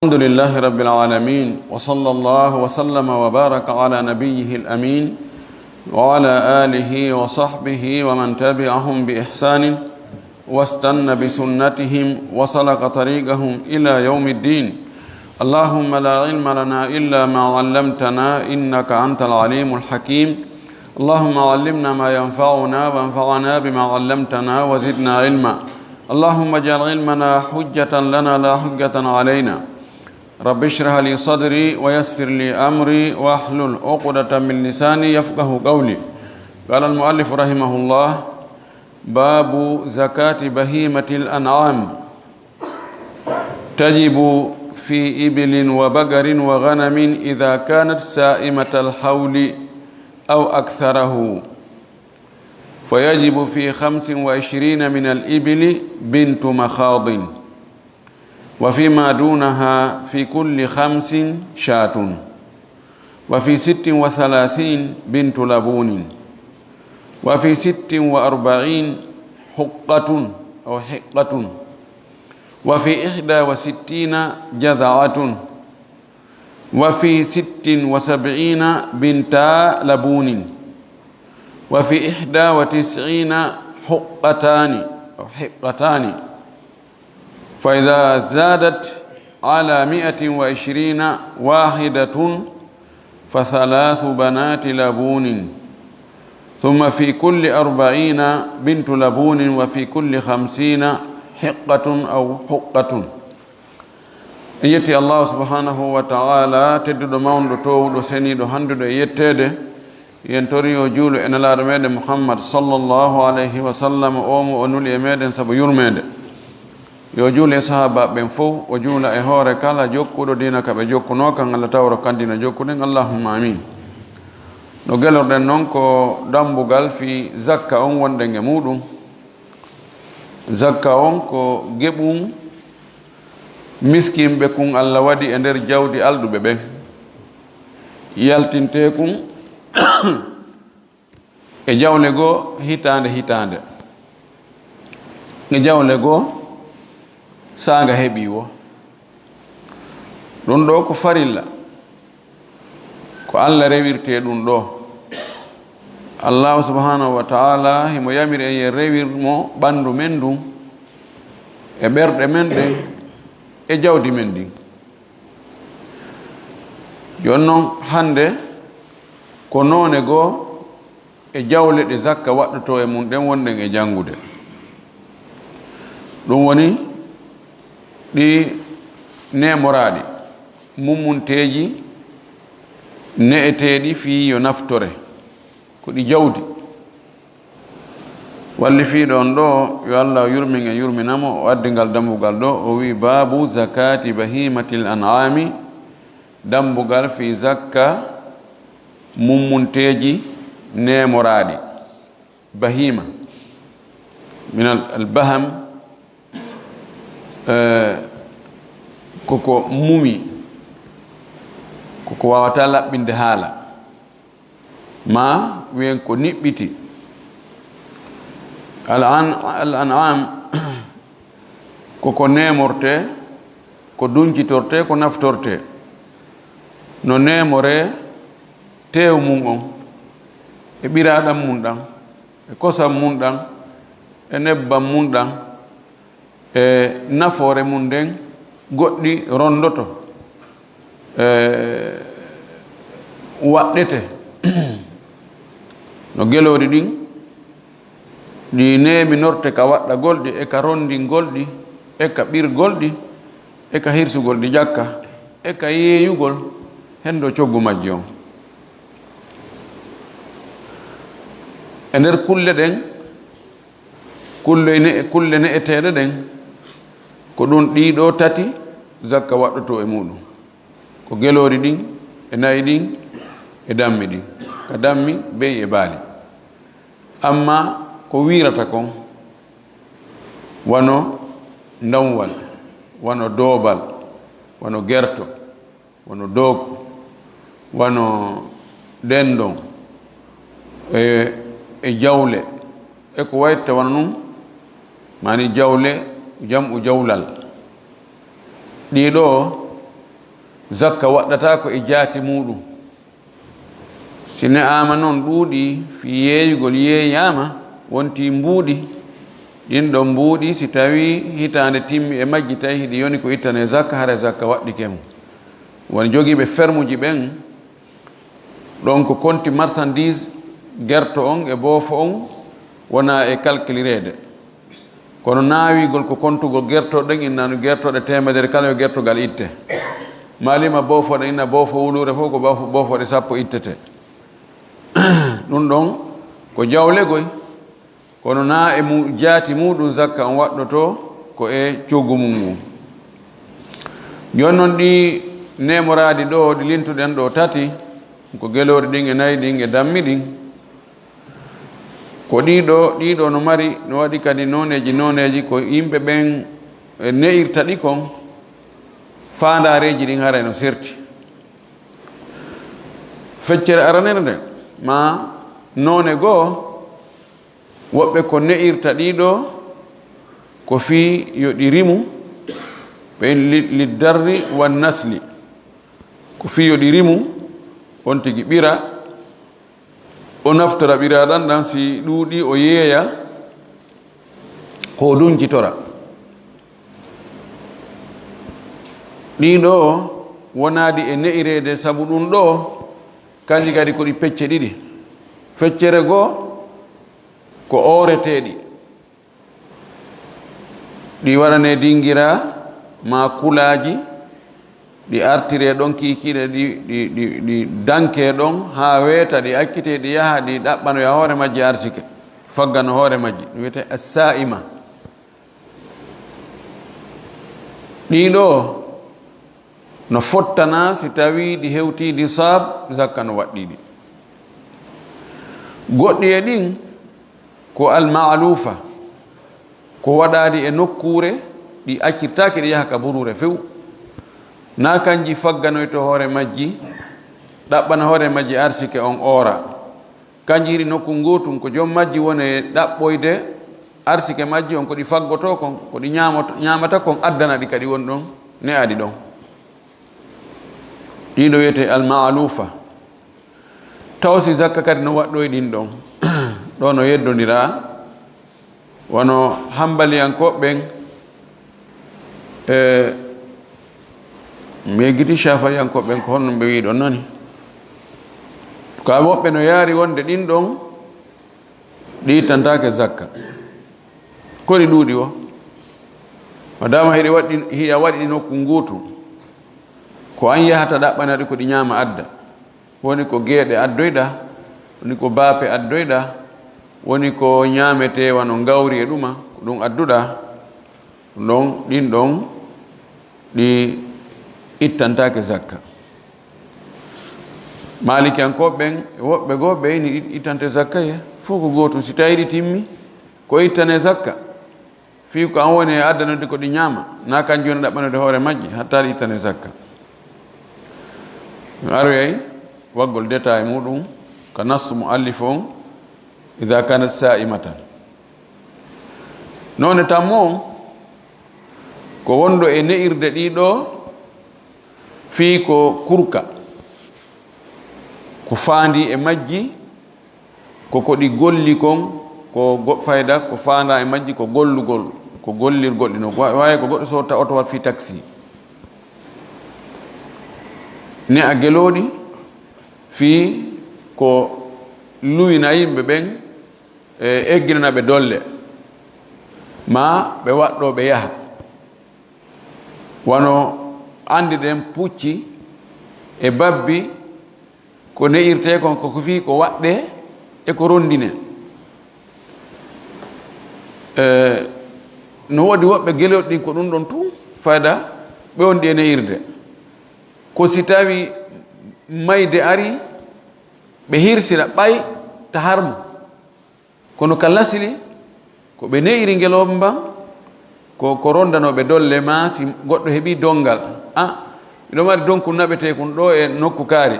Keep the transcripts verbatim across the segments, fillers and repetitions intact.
الحمد لله رب العالمين، وصلى الله وسلم وبارك على نبيه الأمين وعلى آله وصحبه ومن تبعهم بإحسان واستن بسنتهم وسلك طريقهم إلى يوم الدين. اللهم لا علم لنا إلا ما علمتنا إنك أنت العليم الحكيم. اللهم علمنا ما ينفعنا وانفعنا بما علمتنا وزدنا علما. اللهم اجعل علمنا حجة لنا لا حجة علينا. رب اشرح لي صدري ويسر لي أمري واحلل عقدة من لساني يفقه قولي. قال المؤلف رحمه الله: باب زكاة بهيمة الأنعام. تجب في إبل وبقر وغنم إذا كانت سائمة الحول أو أكثره، فيجب في خمس وعشرين من الإبل بنت مخاض، وفيما دونها في كل خمس شاة، وفي ست وثلاثين بنت لبون، وفي ست وأربعين حقة أو حقة، وفي إحدى وستين جذعة، وفي ست وسبعين بنتا لبون، وفي إحدى وتسعين حقتان أو حقتان، فإذا زادت على مائة وعشرين واحدة فثلاث بنات لبون، ثم في كل أربعين بنت لبون، وفي كل خمسين حقة أو حقة. En yetti Allahu subhanahu wa ta'ala, tedduɗo, mawnuɗo, toowuɗo, seniiɗo, hannduɗo e yetteede. Yen tori yo juulu e Nelaaɗo meɗen Muhammad sallallahu alayhi wa sallam, o mo o nuli e meɗen sabu yurmeende. Yo juulu e sahaabaaɓe ɓen fow, o juula e hoore kala jokkuɗo diina ka ɓe jokkunoo kan, Allah tawro kan diina jokkuɗen, Allahumma amin. No gelorɗen non, ko dambugal fii zakka on wonɗen e muuɗum. Zakka on ko geɓum miskinɓe kun Allah waɗi e nder jawdi alɗuɓe ɓen, yaltintee kun e jawle goo hitaande hitaande, e jawle goo saanga heɓii woo. Ɗun ɗoo ko farilla, ko Allah rewirtee ɗun ɗoo. Allahu subhanahu wa ta'ala himo yamiri en yen rewir mo ɓandu men ndun, e ɓerɗe men ɗen, e jawdi men ndin. Jooni non, hannde ko noone goo e jawle ɗe zakka waɗɗotoo e mun ɗen wonɗen e janngude. Ɗun woni ɗi neemoraaɗi, mummunteeji ne'eteeɗi fii yo naftore, ko ɗi jawdi. Wallifiiɗo on ɗoo, yo Allah yurmin en, yurmina mo, o addi ngal dambugal ɗoo, o wi'i: "Baabu zakaati bahiimatil an'aami", dambugal fii zakka mummunteeji neemoraaɗi. Bahiima, minal, al baham, eh, koko mumi, koko waawataa laɓɓinde haala, maa wi'en ko niɓɓiti. Al an-, al an'am, koko neemortee, ko duncitortee, ko naftortee. No neemoree teew mun on, e ɓiraaɗam mun ɗan, e kosam mun ɗan, e nebbam mun ɗan, e nafoore mun nden, goɗɗi rondoto, e waɗɗete no geloori ɗin, ɗi neeminorte ka waɗɗagol ɗi, e ka rondingol ɗi, e ka ɓirgol ɗi, e ka hirsugol ɗi ƴakka, e ka yeeyugol henndo coggu majji on. E nder kulle ɗen, kulle ne-, kulle ne'eteeɗe ɗen, ko ɗun ɗii ɗoo tati zakka waɗɗotoo e muuɗum. Ko geloori ɗin, e na'i ɗin, e dammi ɗin. Ka dammi, be'i e baali. Amma ko wiirata kon, wano ndawwal, wano doobal, wano gerto, wano dooku, wano denndon, e, e jawle, e ko wayta wano ɗun, maani jawle, jam'u jawlal. Ɗii ɗoo, zakka waɗɗata ko e jaati muuɗum. Si ne'aama noon ɗuuɗi fii yeeyugol yeeyaama, wontii mbuuɗi, ɗin ɗon mbuuɗi, si tawii hitaande timmi e majji, tawi hiɗi yoni ko ittanee zakka, haray zakka waɗɗike mum. Won jogiiɓe fermuji ɓen, ɗon ko konti marchandise gerto on e boofo on wona e kalkilireede. Kono naawigol ko kontugol gertooɗe ɗen, innaano gertooɗe teemedere kala yo gertogal itte. Maalima boofooɗe, inna boofo wuluure fof ko boofo-, boofooɗe sappo ittete. Ɗum ɗon ko jawlegoy, kono naa e mu-, jaati muuɗum zakka on waɗɗotoo ko e coggu mum ngun. Jooni non ɗi neemoraadi ɗoo, ɗi lintuɗen ɗoo tati, ko geloori ɗin e nayi ɗin e dammi ɗin. Ko ɗiɗo, ɗiɗo no mari, no waɗi kadi nooneeji, nooneeji ko yimɓe ɓen, e, ne'irta ɗi kon, faandaareeji ɗin haray no serti. Feccere aranere nde, ma noone goo, woɓɓe ko ne'irta ɗiɗo, ko fii yo ɗi rimu, ɓen li, li darri wan nasli. Ko fii yo ɗi rimu, on tigi ɓira, o naftora ɓiraaɗan ɗan, si ɗuuɗi o yeeya, ko o duncitora. Ɗiɗo wonaadi e ne'ireede, sabu ɗum ɗoo, kanji kadi ko ɗi pecce ɗiɗi. Feccere goo ko ooreteeɗi. Ɗi waɗanee dingiraa maa kulaaji, ɗi artiree ɗon kiikiiɗe, ɗi, ɗi, ɗi, ɗi dankee ɗon haa weeta, ɗi accitee, ɗi yaha, ɗi ɗaɓɓanoya hoore majji arsike, faggano hoore majji. Ɗum wiyetee as-saa'ima. Ɗiɗo no fottana si tawii ɗi hewtii nisaab, zakka no waɗɗii ɗi. Goɗɗi e ɗin ko al-ma'luufa, ko waɗaali e nokkuure, ɗi accirtaake ɗi yaha ka buruure few. Naa kanji fagganoyto hoore majji, ɗaɓɓana hoore majji arsike on oora. Kanji hiɗi nokku ngootun, ko jom majji woni e ɗaɓɓoyde arsike majji on, ko ɗi faggotoo kon, ko ɗi ñaamoto-, ñaamata kon, addana ɗi kadi woni ɗon, ne'aɗi ɗon. Ɗiɗo wiyetee al-ma'luufa. Taw si zakka kadi no waɗɗoyi ɗin ɗon. Ɗoo no yeddondiraa. Wano Hanbaliyankooɓe ɓen, e, mi yeggiti Shaafiyankooɓe ɓen, ko honno ɓe wi'i ɗon nani? Ka woɓɓe no yaari wonde ɗin ɗon, ɗi ittantaake zakka. Ko ɗi ɗuuɗi wo? Ma dama hiɗi waɗi, hiɗa waɗi ɗi nokku nguutu, ko an yahata ɗaɓɓana ɗi ko ɗi ñaama adda. Woni ko geeɗe addoyɗaa, woni ko baape addoyɗaa, woni ko ñaametee wano ngawri e ɗuma, ko ɗum adduɗaa, ɗon, ɗin ɗon ɗi ittantaake zakka. Maalikiyankooɓe ɓen, e woɓɓe goo ɓe ini ɗi ittante zakka, ye, fof ko gootum. Si tawii ɗi timmi, ko ittane zakka. Fii ko an woni e addanude ko ɗi ñaama, na kanjum woni ɗaɓɓanude hoore majji, hatta ɗi ittane zakka. Mi aroyay waggol détail muɗum ka nassu muallif on, "Idha kanat sa'imatan." Noone tammo on, ko wonɗo e ne'irde ɗiɗo, fii ko kurka, ko faandi e majji, ko ko ɗi golli kon, ko go-, fayda, ko faandaa e majji, ko gollugol, ko gollirgol ɗi no. Wa-, waawi ko goɗɗo soodta oto wat fii taksi. Ne'a gelooɗi fii ko luwina yimɓe ɓen, e egginana ɓe dolle, maa ɓe waɗɗoo ɓe yaha. Wano anndirɗen pucci e babbi, ko ne'irtee kon ko, ko fii ko waɗɗee e ko ronndinee. E, no woodi woɓɓe gelooɗi ɗin ko ɗum ɗon tun fayda ɓe wondi e ne'irde. Ko si tawi mayde ari, ɓe hirsira ɓay ta harmu. Kono ka lasli, ko ɓe ne'iri ngelooba mban, ko, ko ronndanooɓe dolle, maa si goɗɗo heɓii donngal. "Ah, miɗo mari donkun naɓeteekun ɗoo e nokku kaari.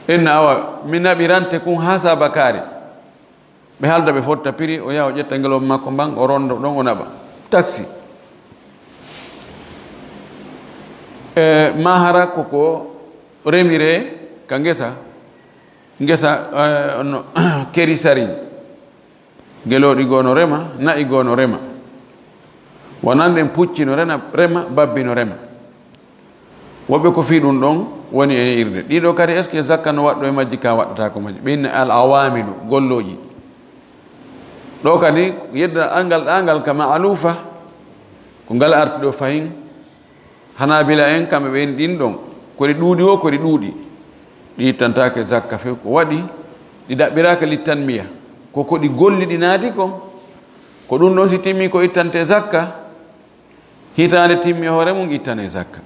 Inna awa, mi naɓirante kun haa saaba kaari." Ɓe haalda ɓe fotta piri, o yaha o ƴetta ngelooba makko mban, o ronnda ɗon, o naɓa. Taksi. E, maa hara ko ko remire ka ngesa, ngesa, e, no, keri sari. Gelooɗi goo no rema, na'i goo no rema. Wonande en pucci no rena-, rema, babbi no rema. Woɓɓe ko fii ɗum ɗon woni e irde. Ɗiɗo kadi, est-ce que zakka no waɗɗo e majji ka waɗɗataako majji? Ɓe inna al awamilu, gollooji. Ɗo kadi, yedda angal ɗangal ka ma'alufa, ko ngal arti ɗo fahin. Hanabila en, kamɓe ɓen ɗin ɗon, ko ɗi ɗuuɗi o, ko ɗi ɗuuɗi. Ɗi ittantaake zakka few, ko waɗi, ɗi ɗaɓɓiraaka littanmiya. Ko ko ɗi golli ɗi naati ko, ko ɗum ɗon si timmi ko ittante zakka, hitaande timmi hoore mum ittane zakka.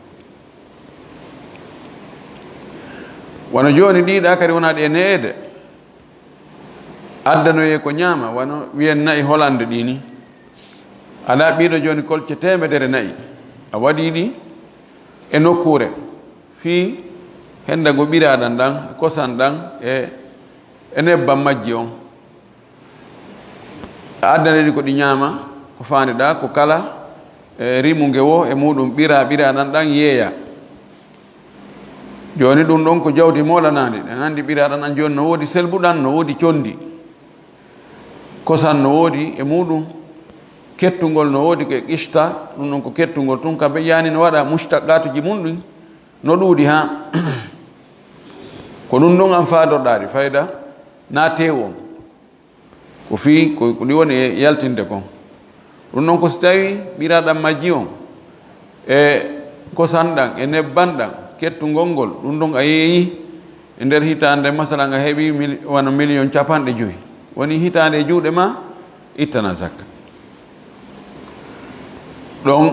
Wano jooni ɗiɗa kadi wonaa ɗi e ne'ede. Addanoyee ko ñaama, wano wiyen na'i Hollande ɗi ni. A ɗaɓɓiiɗo jooni kolce teemedere na'i. A waɗii ɗi e nokkuure fii henndago ɓiraaɗan ɗan, kosan ɗan e, e nebban majji on. A addane ɗi ko ɗi ñaama, ko faandeɗaa, ko kala, e, rimu nge wo e muɗum ɓira, ɓiraaɗan ɗan yeeya. Jooni ɗum ɗon ko jawdi moolanaandi. Ɗen anndi ɓiraaɗan an jooni no woodi selbuɗan, no woodi condi. Kosan no woodi e muɗum, kettungol no woodi ko e qista, ɗum ɗon ko kettungol tun, kamɓe yaani no waɗa mustaqaatuji mum ɗin, no ɗuuɗi haa. Ko ɗum ɗon an faadorɗaa ɗi fayda, naa teewu on. Ko fii, ko, ko ɗi woni e yaltinde kon. Ɗum ɗon ko si tawii ɓiraaɗan majji on, e kosan ɗan, e nebban ɗan, kettungol ngol, ɗum ɗon a yeeyi e nder hitaande, masalan, a heɓii mil-, wano miliyon capanɗe jowi. Woni hitaande e juuɗe ma, ittana zakka. Ɗon,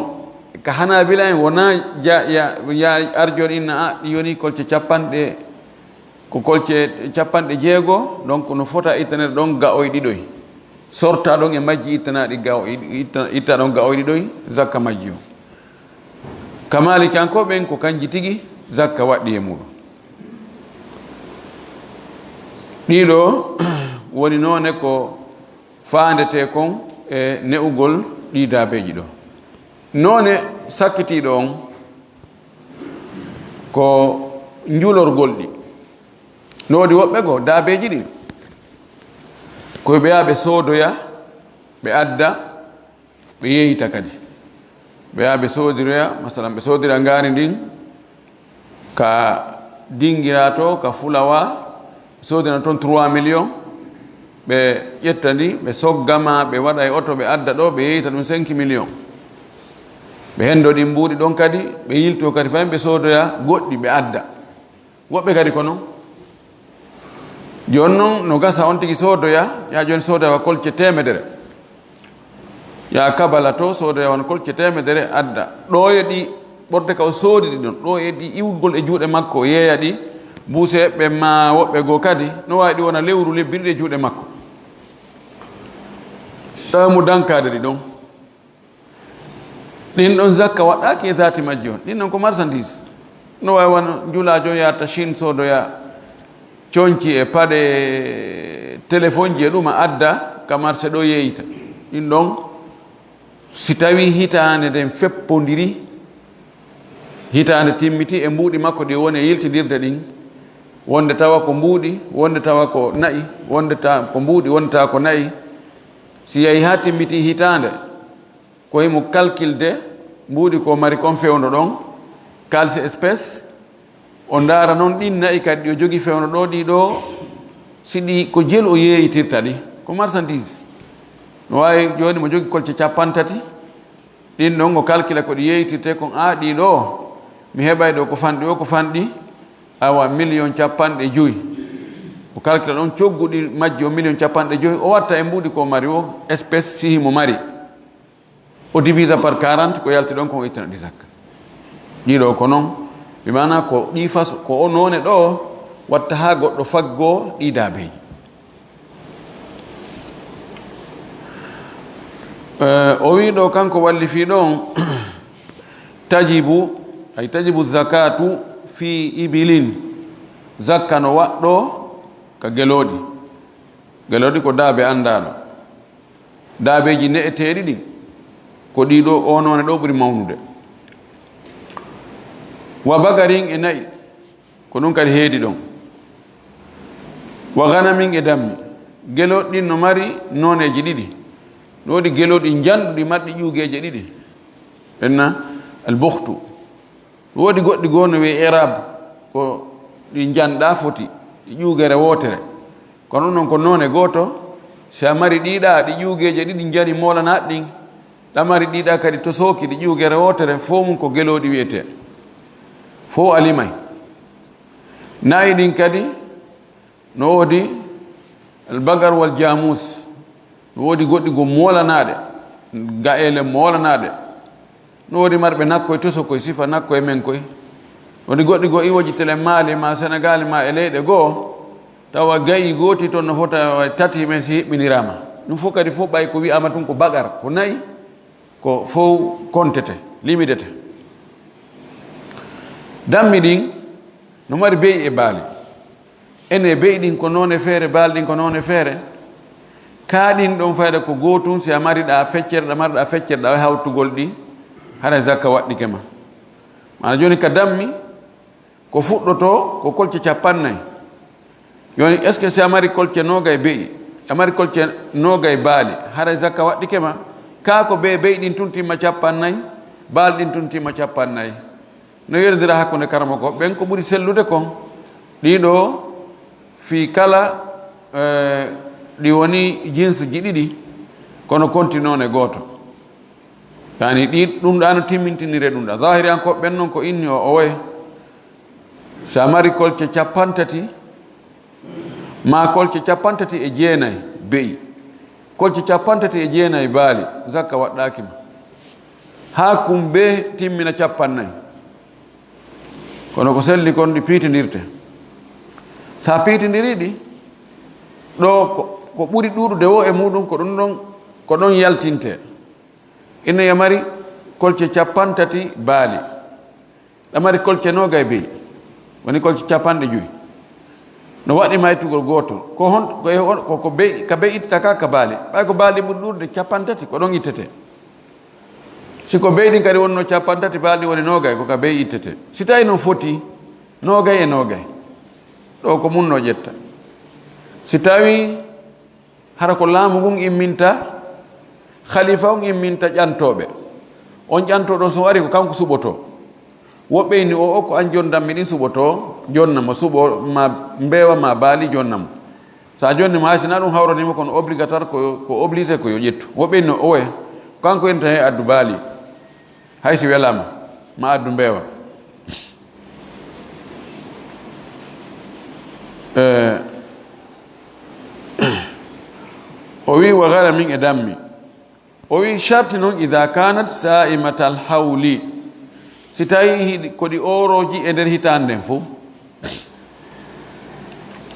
ka Hanabila en wonaa ja-, ya-, ya-, arjoɗo inna, a, ɗi yoni kolce capanɗe, ko kolce capanɗe jeego, donc no fota ittanede ɗon gaoy ɗiɗoy. Sorta ɗon e majji ittanaɗi gao-, itta, itta ɗon gaoy ɗiɗoy, zakka majji o. Ka Malikankooɓe ɓen ko kanji tigi zakka waɗɗi e muɗum. Ɗiɗo woni noone ko faandetee kon e ne'ugol ɗii daabeeji ɗo. Noone sakkitiiɗo on ko njulorgol ɗi. No woodi woɓɓe goo, daabeeji ɗin, ko ɓe yaha ɓe soodoya, ɓe adda, ɓe yeeyita kadi. Ɓe yaha ɓe soodiroya, masalan, ɓe soodira ngaari ndin ka Dingira to, ka Fulawa, ɓe soodira ton trois millions, ɓe ƴetta ndi, ɓe sogga ma, ɓe waɗa e oto, ɓe adda ɗo, ɓe yeeyita ɗum cinq millions. Ɓe hendo ɗin mbuuɗi ɗon kadi, ɓe yilto kadi fahin, ɓe soodoya goɗɗi, ɓe adda. Woɓɓe kadi ko non. Jooni non no gasa on tigi soodoya, yaa jooni soodoya wa kolce teemedere. Yaa Kabala to soodoya won kolce teemedere adda. Ɗo e ɗi ɓorde ka o soodi ɗi ɗon. Ɗo e ɗi iwgol e juuɗe makko, o yeeya ɗi. Buuseeɓe ma woɓɓe goo kadi, no waawi ɗi wona lewru lebbi ɗiɗi e juuɗe makko. Tawa mo dankaade ɗi ɗon. Ɗin ɗon zakka waɗɗaaki e zaati majji on. Ɗin ɗon ko marchandise. No waawi wano njulaajo yaata Chine soodoya conci e paɗe, telefonji e ɗum a adda ka marché ɗo yeeyita. Ɗin ɗon, si tawii hitaande nden feppondiri, hitaande timmiti e mbuuɗi makko ɗi woni e yiltindirde ɗin, wonde tawa ko mbuuɗi, wonde tawa ko na'i, wonde ta-, ko mbuuɗi, wonde tawa ko na'i. Si yahi haa timmiti hitaande, ko himo kalkilde mbuuɗi ko mari kon fewndo ɗon, kalse espèce, o ndaara non ɗin na'i kadi ɗi o jogi fewndo ɗo, ɗi ɗo, si ɗi ko jelu o yeeyitirta ɗi, ko marchandise. No waawi jooni mo jogi kolce capantati, ɗin ɗon o kalkila ko ɗi yeeyitirte kon, a, ɗi ɗo, mi heɓay ɗo ko fanɗi o, ko fanɗi, awa, miliyon capanɗe joyi. O kalkila ɗon cogguɗi majji o miliyon capanɗe joyi, o watta e mbuuɗi ko mari o, espèce si himo mari. O divisa par quarante, ko yalti ɗon kon o ittana ɗi zakka. Ɗiɗo ko non, bi maana ko ɗi faso, ko o noone ɗo watta haa goɗɗo faggo ɗi daabeeji. Eh, o wi ɗo kanko walli fii ɗon, tajibu, ay tajibu zakatu fi ibilin, zakka no waɗɗo ka gelooɗi. Gelooɗi ko daabe anndaaɗo. Daabeeji ne'eteeɗi ɗin, ko ɗii ɗoo, oo noone ɗoo ɓuri mawnude. Wa bagarin e na'i, ko ɗum kadi heedi ɗon. Wa ganamin e dammi. Gelooɗi ɗin no mari nooneeji ɗiɗi. No woodi gelooɗi njanɗuɗi marɗi ƴuugeeje ɗiɗi. Enna al bukhtu. No woodi goɗɗi goo no wi'ee i'rab, ko ɗi njanɗaa foti, ɗi ƴuugere wootere. Kono ɗum noon ko noone gooto, si a mari ɗiɗa, ɗi ƴuugeeje ɗiɗi njani moolanaaɗi ɗin, ɗa mari ɗiɗa kadi tosooki, ɗi ƴuugere wootere, fof mum ko gelooɗi wi'etee. Fof a limay. Na'i ɗin kadi, no woodi al bagar wal jaamuus, no woodi goɗɗi goo moolanaaɗe, ga'eele moolanaaɗe. No woodi marɓe nakkoy tosokoy, sifa nakkoy men koy. Woodi goɗɗi goo iwooji tele Maali ma Senegaali ma e leyɗe goo, tawa ga'i gooti toon no fota tati men si heɓɓiniraama. Ɗum fof kadi fof ɓay ko wi'aama tun ko bagar, ko na'i, ko fof kontete, limidete. Dammi ɗin no mari be'i e baali. Ene be'i ɗin ko noone feere, baali ɗin ko noone feere. Kaa ɗin ɗon fayda ko gootun, si a mari ɗa feccere, ɗa mari ɗa feccere, ɗa wawi hawtugol ɗi, hara zakka waɗɗike ma. Maana jooni ka dammi, ko fuɗɗotoo ko kolce capannay. Jooni, est-ce que si a mari kolce noogay be'i, a mari kolce noogay baali, hara zakka waɗɗike ma? Kaa ko be be'i ɗin tun timma capannay, baali ɗin tun timma capannay. No yerdira hakkunde karamoko ɓen ko ɓuri sellude kon. Ɗiɗo fii kala, eh, ɗi woni jinsuji ɗiɗi, kono konti noone gooto. Yani ɗi ɗum ɗa no timmintinire ɗum ɗa. Zahiriyankooɓe ɓen non ko inni o owe. Si a mari kolce capantati, maa kolce capantati e jeenay be'i, kolce capantati e jeenay baali, zakka waɗɗaaki ma. Haa kumbe timmina capannay. Kono ko selli kon ɗi piitindirte. Si a piitindiri ɗi, ɗo ko, ko ɓuri ɗuuɗude wo e muɗum ko ɗum ɗon, ko ɗon yaltinte. Ina ya mari kolce capantati baali. Ɗa mari kolce noogay be'i, woni kolce capanɗe jowi. No waɗi maytugol gootol. Ko hon, ko e on, ko, ko be'i, ka be'i ittata ka, ka baali. Ɓay ko baali ɓuri ɗuuɗude capantati, ko ɗon ittete. Si ko be'i ɗin kadi wonno capantati, baali ɗin woni noogay, ko ka be'i ittete. Si tawi no foti, noogay e noogay. Ɗo ko mun no ƴetta. Si tawi hara ko laamu ngun imminta, khalifa on imminta ƴantooɓe. On ƴantooɗo on so ari ko kanko suɓotoo. Woɓɓe inni o, o ko an jonndan mi ɗin suɓotoo, jonna mo suɓo ma mbeewa ma baali jonna mo. Sa jonni mo hay si na ɗum hawrani mo kono obligatoire ko, ko obligé ko yo ƴettu. Woɓɓe inni o owe, kanko en tawi addu baali. Hay si welaama, ma addu mbeewa. Eh, o wi wa ganamin e dammi. O wi sharti noon ida kanat sa'imatal hawli. Si tawi hiɗi, ko ɗi oorooji e nder hitaande nden fof.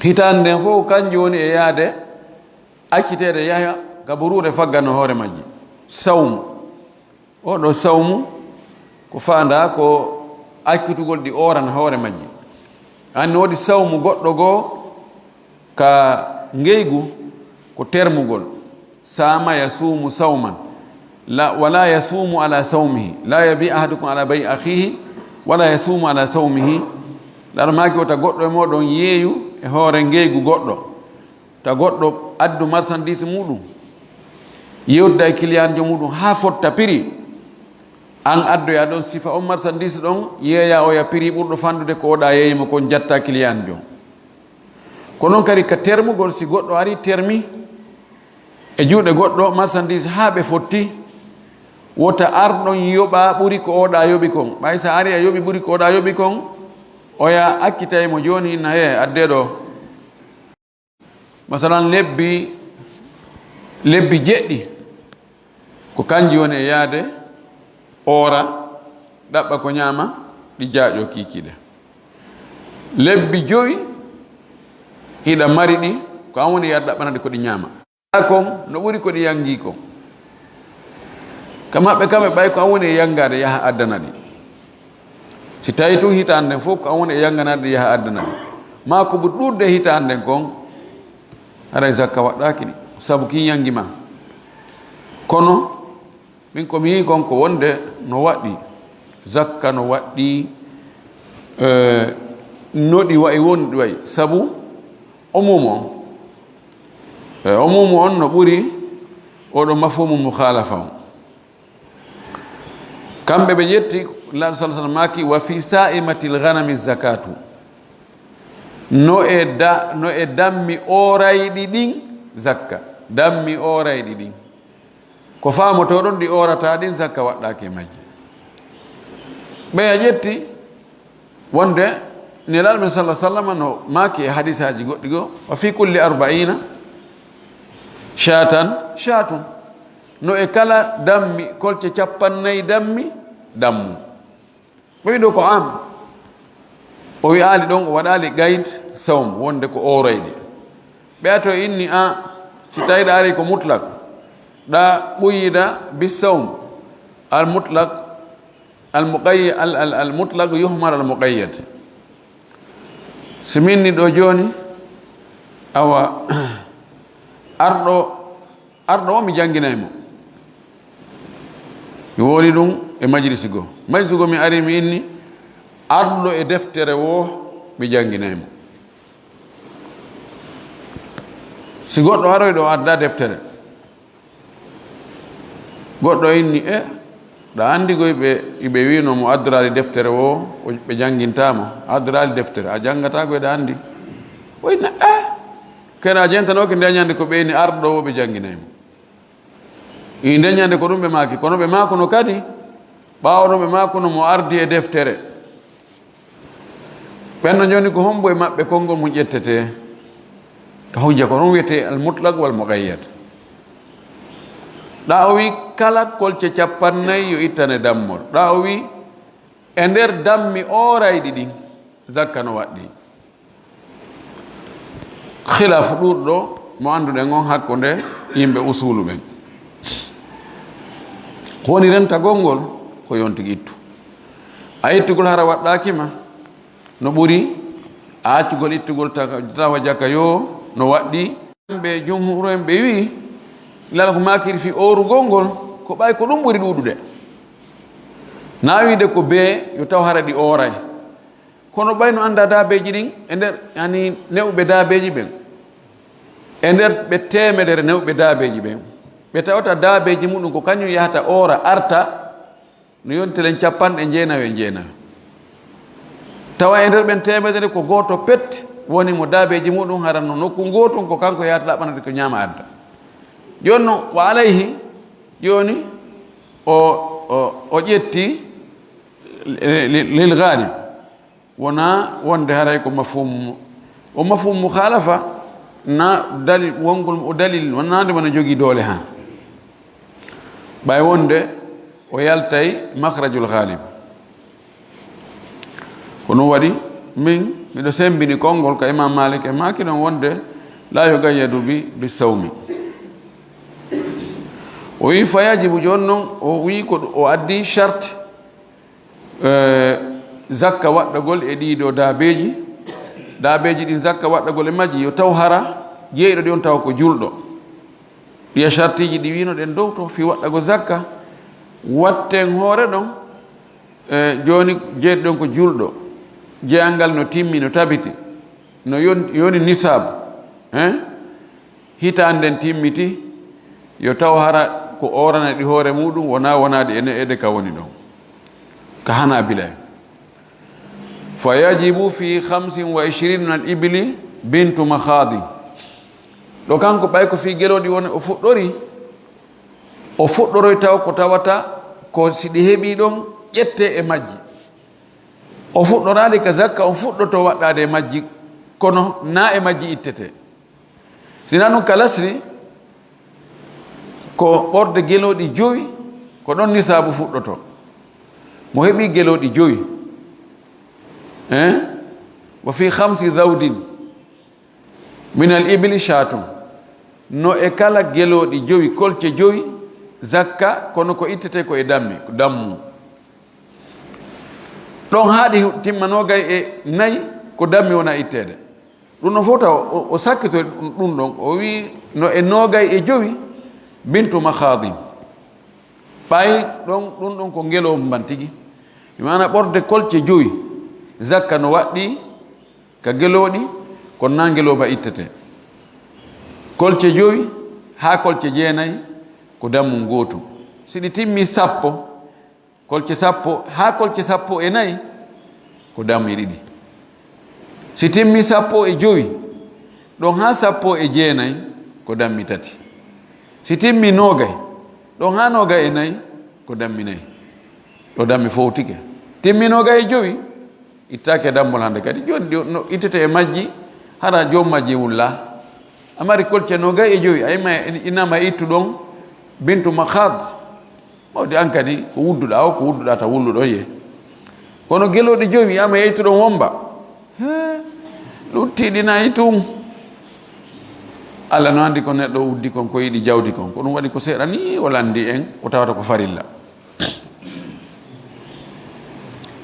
Hitaande nden fof kanjum woni e yaade acciteede yaha ka buruure faggano hoore majji. Sawmu. Oɗo sawmu ko faandaa ko accutugol ɗi ooran hoore majji. Anni woodi sawmu goɗɗo goo ka ngeygu ko termugol. Saama yasuumu sawman. La, wala yasuumu ala sawmihi. La yabi ahadukum ala bai akhihi, wala yasuumu ala sawmihi. Laɗo maaki wota goɗɗo e mooɗon yeeyu e hoore ngeygu goɗɗo. Ta goɗɗo addu marchandise muɗum, yewtida e client jo muɗum haa fotta prix. An addoya ɗon sifa on marchandise ɗon, yeeya oya prix ɓurɗo fanɗude ko oɗa yeeyimo kon jatta client jo. Ko non kadi ka termugol, si goɗɗo ari termi e juuɗe goɗɗo marchandise haa ɓe fotti, wota ar ɗon yoɓa ɓuri ko oɗa yoɓi kon. Ɓay sa ari a yoɓi ɓuri ko oɗa yoɓi kon, oya accitay mo jooni inna he adde ɗo. Masalan, lebbi, lebbi jeɗɗi, ko kanji woni e yaade, oora, ɗaɓɓa ko ñaama, ɗi jaaƴo kiikiiɗe. Lebbi jowi, hiɗa mari ɗi, ko an woni yaade ɗaɓɓana ɗi ko ɗi ñaama. Kon, no ɓuri ko ɗi yangi kon. Ka maɓɓe kamɓe ɓay ko an woni e yangaade yaha addana ɗi. Si tawi tun hitaande nden fof ko an woni e yanganade ɗi yaha addana ɗi. Maa ko ɓuri ɗuuɗude e hitaande nden kon, haray zakka waɗɗaaki ɗi. Sabu kin yangi ma. Kono, min ko mi yii kon ko wonde no waɗɗi. Zakka no waɗɗi. Eh, no ɗi wayi woni ɗi wayi. Sabu umumu on, eh, umumu on no ɓuri oɗo mafhumu mukhalafa on. Kamɓe ɓe ƴetti, Laaɗo sallallahu alaihi wasallam maaki, "Wa fi sa'imatil ghanami zakatu." No e da-, no e dammi oorayɗi ɗin zakka. Dammi oorayɗi ɗin. Ko faamotoɗon ɗi oorata ɗin zakka waɗɗaaki e majji. Ɓeya ƴetti wonde Nelaaɗo men sallallahu alaihi wasallam no maaki e hadisaaji goɗɗi goo, "Wa fi kulli arba'ina shatan shatun." No e kala dammi, kolce cappannayi dammi, dammu. Ɓe wi'i ɗo ko am. O wi'aali ɗon, o waɗaali qayd sawm, wonde ko oorayɗi. Ɓe ato inni a, si tawi ɗa ari ko mutlaq, ɗa ɓuyida bi sawm, al mutlaq, al muqayyad, al, al, al mutlaq yuhmal al muqayyad. Si min ni ɗo jooni, awa, arɗo, arɗo o mi jannginay mo. Mi woli ɗum e majlisi goo. Majlisi goo mi ari mi inni, arɗo e deftere woo mi jannginay mo. Si goɗɗo aroy ɗo adda deftere, goɗɗo inni, "E, ɗa anndi goy ɓe, ɓe wiino mo addoraali deftere woo, o, ɓe janngintaa mo, addoraali deftere, a janngataa goy ɗa anndi." O inna, "E, kene a jentanooke nde ñande ko ɓe inni arɗo woo ɓe jannginay mo." I nde ñande ko ɗum ɓe maaki, kono ɓe maakuno kadi, ɓaawo ɗum ɓe maakuno mo ardi e deftere. Ɓen no jooni ko hombo e maɓɓe konngol mum ƴettetee? Ka hujja ko ɗum wiyetee al mutlaq wal muqayyad. Ɗa o wi kala kolce cappannayi yo ittane dammol. Ɗa o wi e nder dammi oorayɗi ɗin, zakka no waɗɗi. Khilaafu ɗuuɗɗo mo annduɗen on hakkunde yimɓe usulu ɓen. Ko woni rentagol ngol? Ko yontigi ittu. A ittugol hara waɗɗaaki ma, no ɓuri a accugol ittugol ta-, tawa jaka yo no waɗɗi. Ɓe jumhur en ɓe wi'i, lala ko maakiri fi oorugol ngol, ko ɓay ko ɗum ɓuri ɗuuɗude. Na wiide ko bee yo taw hara ɗi ooray. Kono ɓay no annda daabeeji ɗin e nder, yani, ne'uɓe daabeeji ɓen. E nder ɓe teemedere ne'uɓe daabeeji ɓen, ɓe tawata daabeeji muɗum ko kañum yahata oora arta, no yonti len cappanɗe jeenayo e jeenayo. Tawa e nder ɓen teemedere ko gooto pet woni mo daabeeji muɗum hara no nokku ngootun ko kanko yahata ɗaɓɓanade ko ñaama adda. Jooni non, wa alayhi, jooni o, o, o ƴetti li-, li-, lil ghalib. Wona wonde haray ko mafhum, o mafhum mukhalafa na dalil, wongol o dalil wonande wona jogii doole ha. Ɓay wonde o yaltay makhrajul ghalib. Ko ɗum waɗi min miɗo sembini konngol ka Imam Malik e maaki ɗon wonde la yuqayyadu bi, bi sawmi. O wi fa yajibu, jooni non o wi ko o addi charte, eh, zakka waɗɗagol e ɗii ɗoo daabeeji. Daabeeji ɗin zakka waɗɗagol e majji yo taw hara jeyɗo ɗi on tawa ko julɗo. Ɗiya shartiiji ɗi wiino ɗen dow to fii waɗɗagol zakka, watten hoore ɗon, eh, jooni jeyɗo ɗon ko julɗo, jeyal ngal no timmi, no tabiti, no yon-, yoni nisaabu, hein? Hitaande nden timmiti, yo taw hara ko oorana ɗi hoore muɗum, wonaa wonaade e ne'eede ka woni ɗon. Ka Hanaabila en. Fa yajibu fi khamsin wa ishrina min al ibli bintu makhadin. Ɗo kanko ɓay ko fii gelooɗi woni o fuɗɗori, o fuɗɗoroy taw ko tawata ko si ɗi heɓii ɗon ƴettee e majji. O fuɗɗoraali ka zakka, o fuɗɗoto waɗɗaade e majji, kono naa e majji ittetee. Sinaa ɗum ka lasri, ko ɓorde gelooɗi jowi, ko ɗon nisaabu fuɗɗoto. Mo heɓii gelooɗi jowi, hein? Wa fi khamsi zawdin min al ibli shatun. No e kala gelooɗi jowi, kolce jowi, zakka, kono ko ittetee ko e dammi, ko dammu. Ɗon haa ɗi timma noogay e nayi, ko dammi wona itteede. Ɗum ɗon fof taw o, o sakkitoy ɗum, ɗum ɗon, o wi'i no e noogay e jowi, bintu makhadin. Ɓay ɗon, ɗum ɗon ko ngelooba mban tigi. Mi maana ɓorde kolce jowi. Zakka no waɗɗi ka gelooɗi, kono naa ngelooba ittete. Kolce jowi haa kolce jeenay ko dammum gootum. Si ɗi timmi sappo, kolce sappo haa kolce sappo e nayi ko dammi ɗiɗi. Si timmi sappo e jowi, ɗon haa sappo e jeenay ko dammi tati. Si timmi noogay, ɗon haa noogay e nayi ko dammi nayi. Ɗo dammi fowtike. Timmi noogay e jowi, ittaake dammol hannde kadi. Jooni ɗi no ittete e majji, hara joom majji wulla. A mari kolce noogay e jowi, a ima, inama ittu ɗon bintu makhad. Mawdi an kadi ko wudduɗa o, ko wudduɗa ta wulluɗo ye. Kono gelooɗi jowi, ama yeytuɗon womba. He, luttiɗi nayi tun. Allah no anndi ko neɗɗo uddi kon, ko yiɗi jawdi kon. Ko ɗum waɗi ko seeɗa ni o lanndi en, ko tawata ko farilla.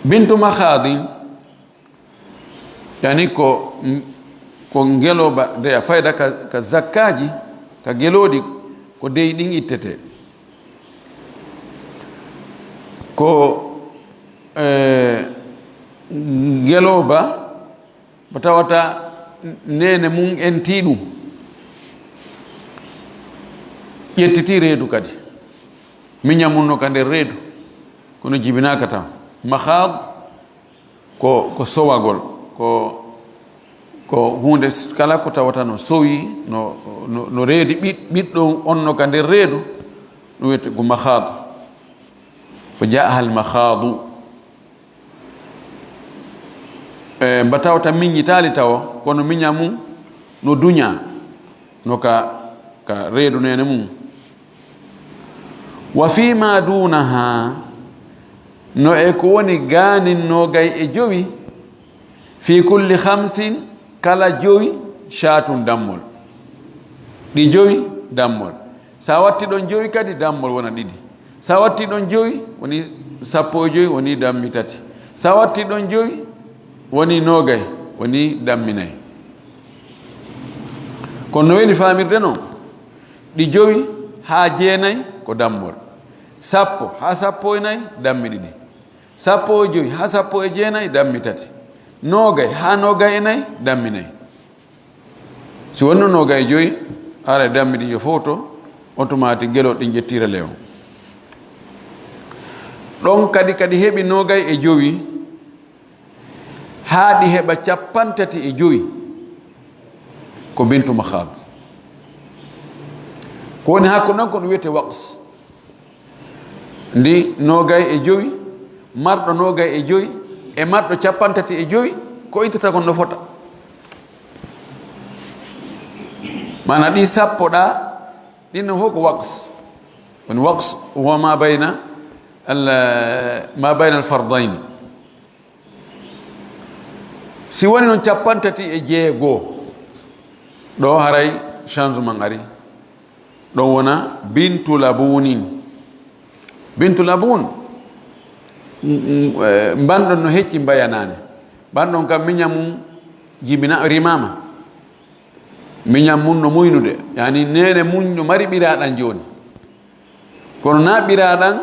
Bintu makhadin, yani ko, ko ngelooba deya fayda ka, ka zakkaaji, ka gelooɗi, ko dey ɗin ittete. Ko, eh, ngelooba mo tawata neene mum en tii ɗum. Ƴettiti reedu kadi. Miña mum no ka nder reedu. Kono jibinaaka tan. Mahaad ko, ko sowagol. Ko, ko huunde s-, kala ko tawata no sowi, no, no, no reedi ɓiɗ-, ɓiɗɗo on no ka nder reedu, ɗum wiyete ko mahaadu. Ko jaa hal mahaadu. E, mba tawta miññitaali tawa, kono miña mum no duñaa, no ka, ka reedu neene mum. Wa fii ma duunaha, no e ko woni gaanin noogay e jowi, fii kulli hamsin, kala jowi, shaatun dammol. Ɗi jowi, dammol. Sa watti ɗon jowi kadi, dammol wona ɗiɗi. Sa watti ɗon jowi, woni sappo e jowi, woni dammi tati. Sa watti ɗon jowi, woni noogay, woni dammi nayi. Kono no weli faamirde non, ɗi jowi haa jeenay ko dammol. Sappo haa sappo e nayi, dammi ɗiɗi. Sappo e jowi haa sappo e jeenay, dammi tati. Noogay haa noogay e nayi, dammi nayi. Si wonno noogay e jowi, ara e dammi ɗin yo fowto, automatique gelooɗi ɗin ƴettira leew. Ɗon kadi, kadi heɓi noogay e jowi, haa ɗi heɓa cappanɗe tati e jowi, ko bintu mahaad. Ko woni hakkunde ɗon ko ɗum wiyetee waqs. Ndi noogay e jowi, marɗo noogay e jowi, e marɗo cappanɗe tati e jowi, ko ittata kon no fota. Maana ɗi sappo ɗa, ɗin no fof ko waqs. Woni waqs, huwa ma bayna al, ma bayna al fardayni. Si woni noon cappanɗe tati e jeego, ɗo haray changement ari. Ɗon wona bintu labunin. Bintu labun, mm, mm, eh, mbanɗon no hecci mbayanaane. Mbanɗon kam miña mum jibina, rimaama. Miña mum no muynude. Yani neene mum no mari ɓiraaɗan jooni. Kono na ɓiraaɗan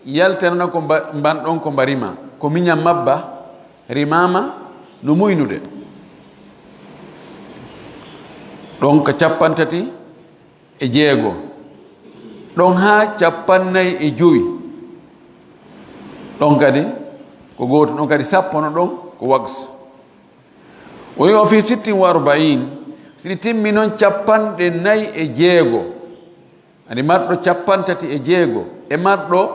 yaltanana ko mba-, mbanɗon ko mba rima. Ko miña mabba, rimaama, no muynude. Ɗon ka cappanɗe tati e jeego. Ɗon haa cappannayi e jowi. Ɗon kadi ko gooto, ɗon kadi sappono ɗon ko waqs. O wi'i, "Wa fi sittin wa arba'in, si ɗi timmi noon cappanɗe nayi e jeego." Ani marɗo cappanɗe tati e jeego e marɗo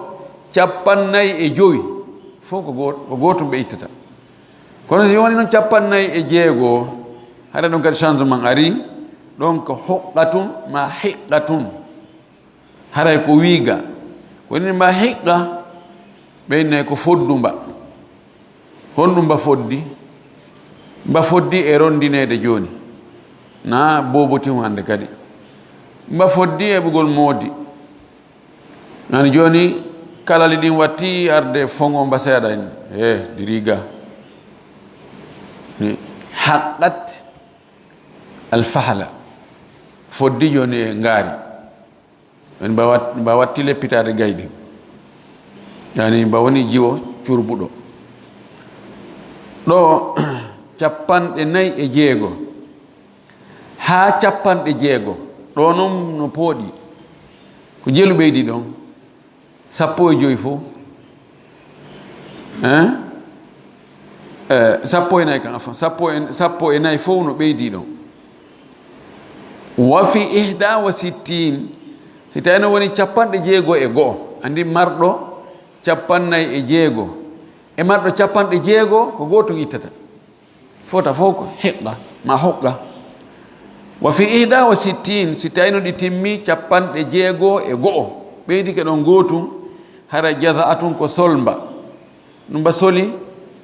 cappannayi e jowi, fof ko goo-, ko gootum ɓe ittata. Kono si woni noon cappannayi e jeego, hara ɗon kadi changement ari, ɗon ko huqqatun ma hiqqatun. Haray ko wiiga. Ko ni mba hiqqa, ɓe inne ko foddu mba. Honɗum mba foddi? Mba foddi e rondineede jooni. Na boobotin hannde kadi. Mba foddi e ɓugol moodi. Nani jooni kalali ɗin watti arde fongo mba seeɗa en. Eh, diriga. Ni haqqat alfahala. Foddi jooni e ngaari. En mba wat-, mba watti leppitaade gayɗi. Yani mba woni jiwo curbuɗo. Ɗo capanɗe nayi e jeego haa capanɗe jeego. Ɗo noon no pooɗi. Ko jelu ɓeydi ɗon. Sappo e joyi fof. Hein? Eh, sappo e nayi kan, afan, sappo e, sappo e nayi fof no ɓeydi ɗon. Wa fi ihda wa sittin, si tawi no woni capanɗe jeego e go'o, anndi marɗo capannayi e jeego, e marɗo capanɗe jeego, ko gootum ittata. Fota fof ko heɓɓa, ma hoɓɓa. Wa fi ihda wa sittin, si tawi no ɗi timmi capanɗe jeego e go'o, ɓeydike ɗon gootum, hara jaza'atun ko solmba. Ɗum ba soli,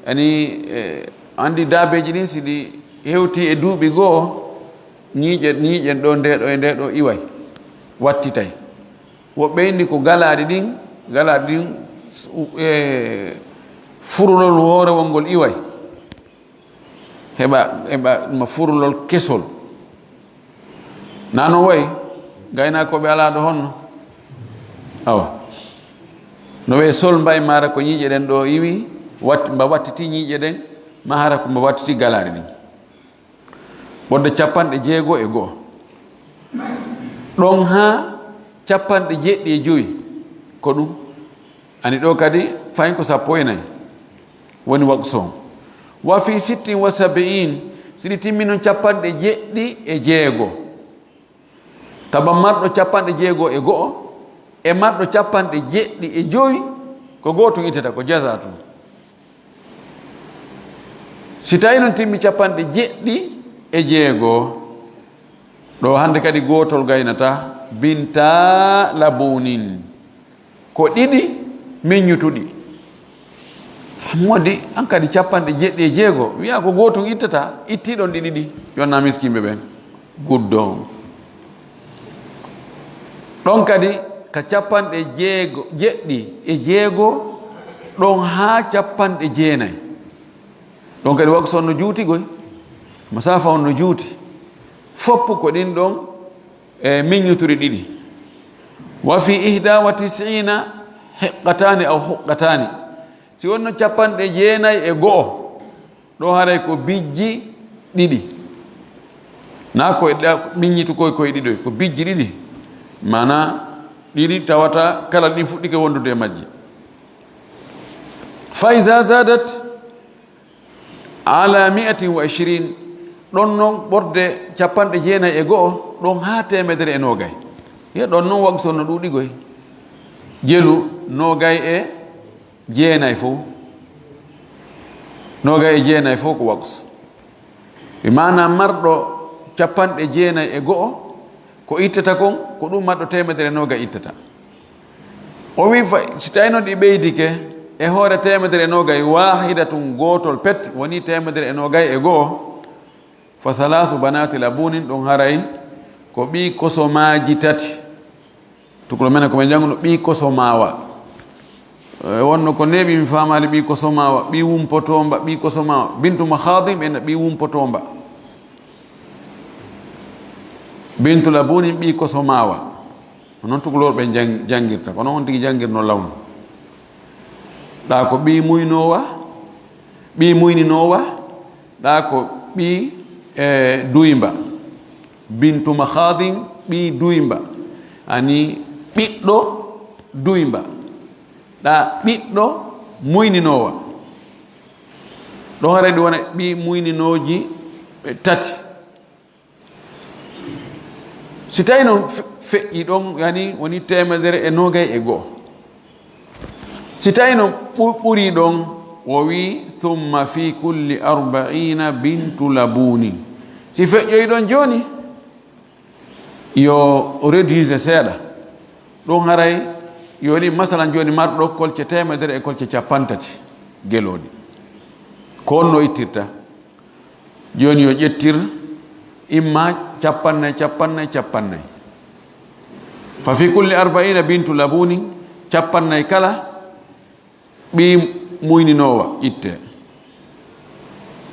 ani, eh, anndi daabeeji ɗin, si ɗi hewti e duuɓi go'o, ñiiƴe, ñiiƴen ɗo, nde ɗo e nde ɗo iway, wattitay. Woɓɓe inni ko galaaɗi ɗin, galaaɗi ɗin, eh, furolol hoorewol ngol iway. Heɓa, heɓa ma furolol kesol. Na no wayi, gaynaakooɓe alaa ɗo honno? Awa. No wee sol mbay maara ko ñiiƴe ɗen ɗo iwi, wat-, mba wattiti ñiiƴe ɗen, ma hara ko mba wattiti galaaɗi ɗin. Ɓodde capanɗe jeego e go'o. Ɗon haa capanɗe jeɗɗi e joyi, ko ɗum. Ani ɗo kadi, fayin ko sappo e nayi. Woni waqsu on. Wa fi sittin wa sabi'in, si ɗi timmi noon capanɗe jeɗɗi e jeego. Taba marɗo capanɗe jeego e go'o, e marɗo capanɗe jeɗɗi e joyi, ko gootum ittata, ko jaza tun. Si tawi noon timmi capanɗe jeɗɗi e jeego, ɗo hannde kadi gootol gaynata, binta labunin. Ko ɗiɗi miññutuɗi. Modi, an kadi capanɗe jeɗɗi e jeego, wiya ko gootum ittata, itti ɗon ɗi ɗiɗi, yonna miskiiɓe ɓen. Guddo. Ɗon kadi ka capanɗe jeego, jeɗɗi e jeego, ɗon haa capanɗe jeenayi. Ɗon kadi waqsu on no juuti goy, masaafa on no juuti. Foppu ko ɗin ɗon, e, miññuturi ɗiɗi. Wa fi ihda wa tis'ina hiqqatani aw huqqatani. Si wonno capanɗe jeenayi e go'o, ɗo haray ko bijji ɗiɗi. Na ko e ɗa-, miññitu koy koye ɗiɗoy, ko bijji ɗiɗi. Maana ɗiɗi tawata kala ɗin fuɗɗike wondude e majji. Fa iza zadat ala mi'atin wa ishirin, ɗon non ɓorde capanɗe jeenayi e go'o, ɗon haa teemedere e noogay. Ye ɗon non waqsu on no ɗuuɗi goy. Jelu noogay e jeenayi fof. Noogay e jeenayi fof ko waqsu. Bi maana marɗo capanɗe jeenayi e go'o, ko ittata kon, ko ɗum marɗo teemedere noogay ittata. O wi fa, si tawi noon ɗi ɓeydike e hoore teemedere e noogay, wahidatun, gootol pet, woni teemedere e noogay e go'o, fa salaasu banaati labunin, ɗum haray ko ɓii kosomaaji tati. Tukulo menen ko ɓe njannguno ɓii kosomaawa. E, wonno ko neeɓi mi faamaali ɓii kosomaawa, ɓii wumpotoomba, ɓii kosomaawa. Bintu Makhaadim ena ɓii wumpotoomba. Bintu Labunin ɓii kosomaawa. Ko noon tukulooɓe jang-, janngirta. Kono on tigi janngirno lawnu. Ɗa ko ɓii muynoowa, ɓii muyninoowa, ɗa ko ɓii, e, duymba. Bintu Makhadin ɓii duymba. Ani ɓiɗɗo duymba. Ɗa ɓiɗɗo muyninoowa. Ɗo haray ɗi wona ɓii muyninooji, e, tati. Si tawi noon fe-, feƴƴi ɗon, yani woni teemedere e noogay e go'o. Si tawi noon ɓu-, ɓuri ɗon, o wi, "Summa fi kulli arba'iina bintu labunin." Si feƴƴoyi ɗon jooni, yo réduise seeɗa. Ɗum haray, yo ni masalan jooni marɗo kolce teemedere e kolce capantati gelooɗi. Ko on no ittirta. Jooni yo ƴettir imma capannay, capannay, capannay. Fa fi kulli arba'iina bintu labuni, capannay kala ɓii muyninoowa itte.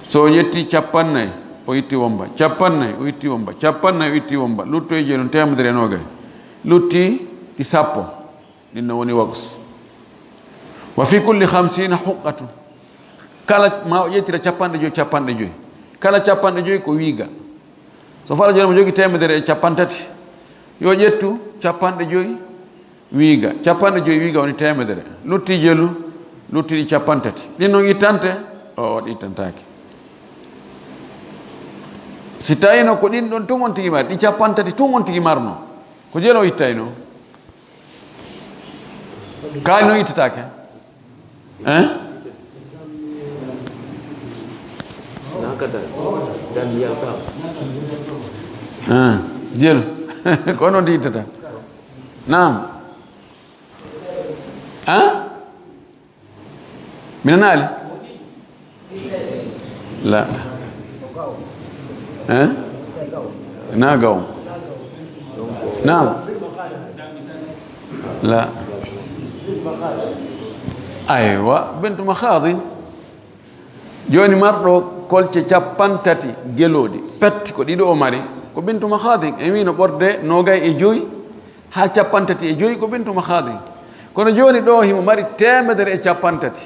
So o ƴetti capannay, o itti womba, capannay, o itti womba, capannay, o itti womba, luttoyi jooni teemedere e noogay. Lutti ɗi sappo. Ɗin no woni waqs. Wa fi kulli khamsiina huqqatun. Kala ma o ƴettira capanɗe joyi, capanɗe joyi. Kala capanɗe joyi ko wiiga. So fala jooni mo jogi teemedere e capanɗe tati, yo ƴettu capanɗe joyi wiiga. Capanɗe joyi wiiga woni teemedere. Lutti jelu, lutti ɗi capanɗe tati. Ɗin noon ittante? O, o ɗi ittantaake. Si tawino ko ɗin ɗon tun on tigi mari, ɗi capanɗe tati tun on tigi marno, ko jelu o ittayno? Kaali noon ittataake. Hein? Nakata. Dan yaltam. Ah, jelu. Ko noon ɗi ittata. Naam. Ah? Mina naali? La. Eh? Na gaw. Naam. La. Aywa, bintu makhadin. Jooni marɗo kolce capanɗe tati gelooɗi, pet ko ɗiɗo o mari, ko bintu makhadin. En wino ɓorde noogay e joyi haa capanɗe tati e joyi ko bintu makhadin. Kono jooni ɗo himo mari teemedere e capanɗe tati.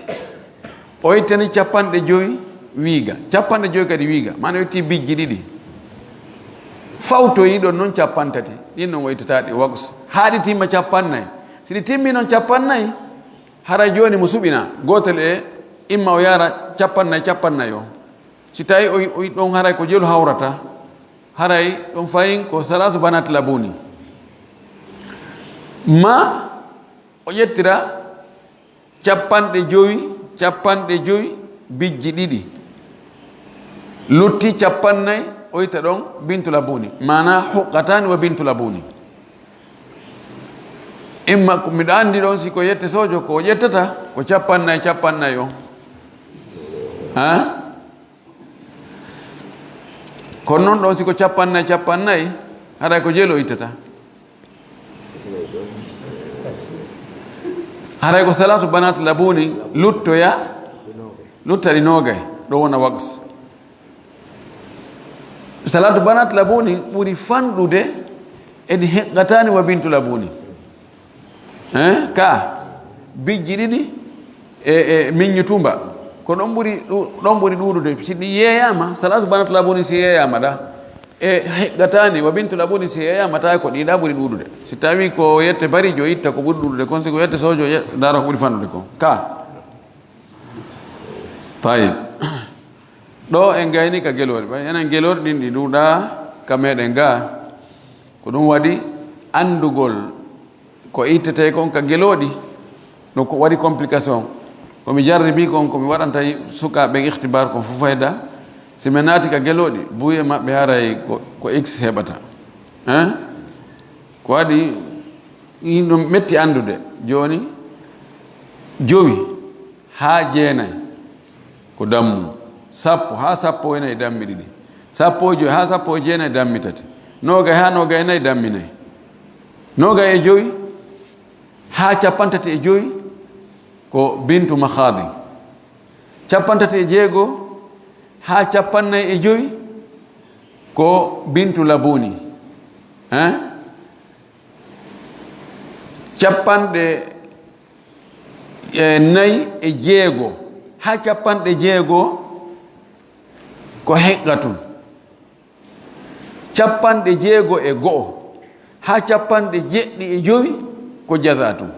O ittani capanɗe joyi wiiga, capanɗe joyi kadi wiiga, maana o itti bijji ɗiɗi. Fawtoyi ɗon noon capanɗe tati, ɗin noon o ittata ɗi waqs. Haa ɗi timma capanɗe nayi. Si ɗi timmi noon capanɗe nayi, haray jooni mo suɓina, gootel e imma o yaara capanɗe nayi, capanɗe nayi o. Si tawi o, o ɗon haray ko jelu hawrata, haray ɗon fayin ko salasu banat labuni. Ma o ƴettira capanɗe jowi, capanɗe jowi bijji ɗiɗi. Lutti capanɗe nayi, o itta ɗon bintu labuni. Maana huqqatani wa bintu labuni. Imma ko miɗo anndi ɗon si ko yette sojo ko o ƴettata, ko capanɗe nayi, capanɗe nayi on. Ha? Kono noon ɗon si ko capanɗe nayi, capanɗe nayi, haray ko jelu o ittata. Haray ko salatu banat labuni luttoya, lutta ɗi noogay, ɗo wona waqs. Salatu banat labuni ɓuri fanɗude e ɗi heqqatani wa bintu labuni. Hein? Ka bijji ɗiɗi e, e miññu tumba. Ko ɗon ɓuri ɗu-, ɗon ɓuri ɗuuɗude. Si ɗi yeeyaama, salasu banat labuni si yeeyaama ɗa, e heqqatani wa bintu labuni si yeeyaama, tawi ko ɗiɗa ɓuri ɗuuɗude. Si tawi ko yette barijo itta ko ɓuri ɗuuɗude kon, si ko yette sojo ye-, ndaara ko ɓuri fanɗude kon. Ka. Tayib. Ɗo en gayni ka gelooɗi. Ɓay enen gelooɗi ɗin ɗi ɗuuɗa ka meɗen ga. Ko ɗum waɗi anndugol ko ittete kon ka gelooɗi, ɗum ko waɗi complication. Ko mi jarribi kon, ko mi waɗanta sukaaɓe ikhtibar kon fof fayda. Si mi naati ka gelooɗi, buy e maɓɓe haray ko, ko X heɓata. Hein? Ko waɗi, ɗum metti anndude. Jooni, jowi haa jeenay ko dammu. Sappo haa sappo e nayi dammi ɗiɗi. Sappo e jowi haa sappo e jeenay dammi tati. Noogay haa noogay e nayi dammi nayi. Noogay e jowi haa capanɗe tati e jowi ko bintu makhadin. Capanɗe tati e jeego haa capanɗe nayi e jowi ko bintu labuni. Hein? Capanɗe e nayi e jeego haa capanɗe jeego ko heqqatun. Capanɗe jeego e go'o haa capanɗe jeɗɗi e jowi ko jazatun.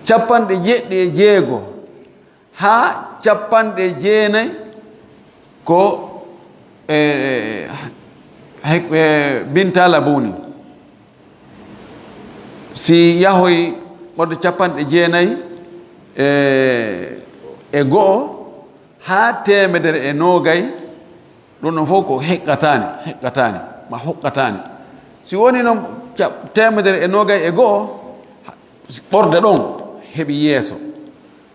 Capanɗe jeɗɗi e jeego haa capanɗe jeenay ko, e, e, e, binta labuni. Si yahoy ɓorde capanɗe jeenay e, e go'o haa teemedere e noogay, ɗum ɗon fof ko heqqataani, heqqataani, ma hoqqataani. Si woni noon ca-, teemedere e noogay e go'o, ɓorde ɗon heɓi yeeso.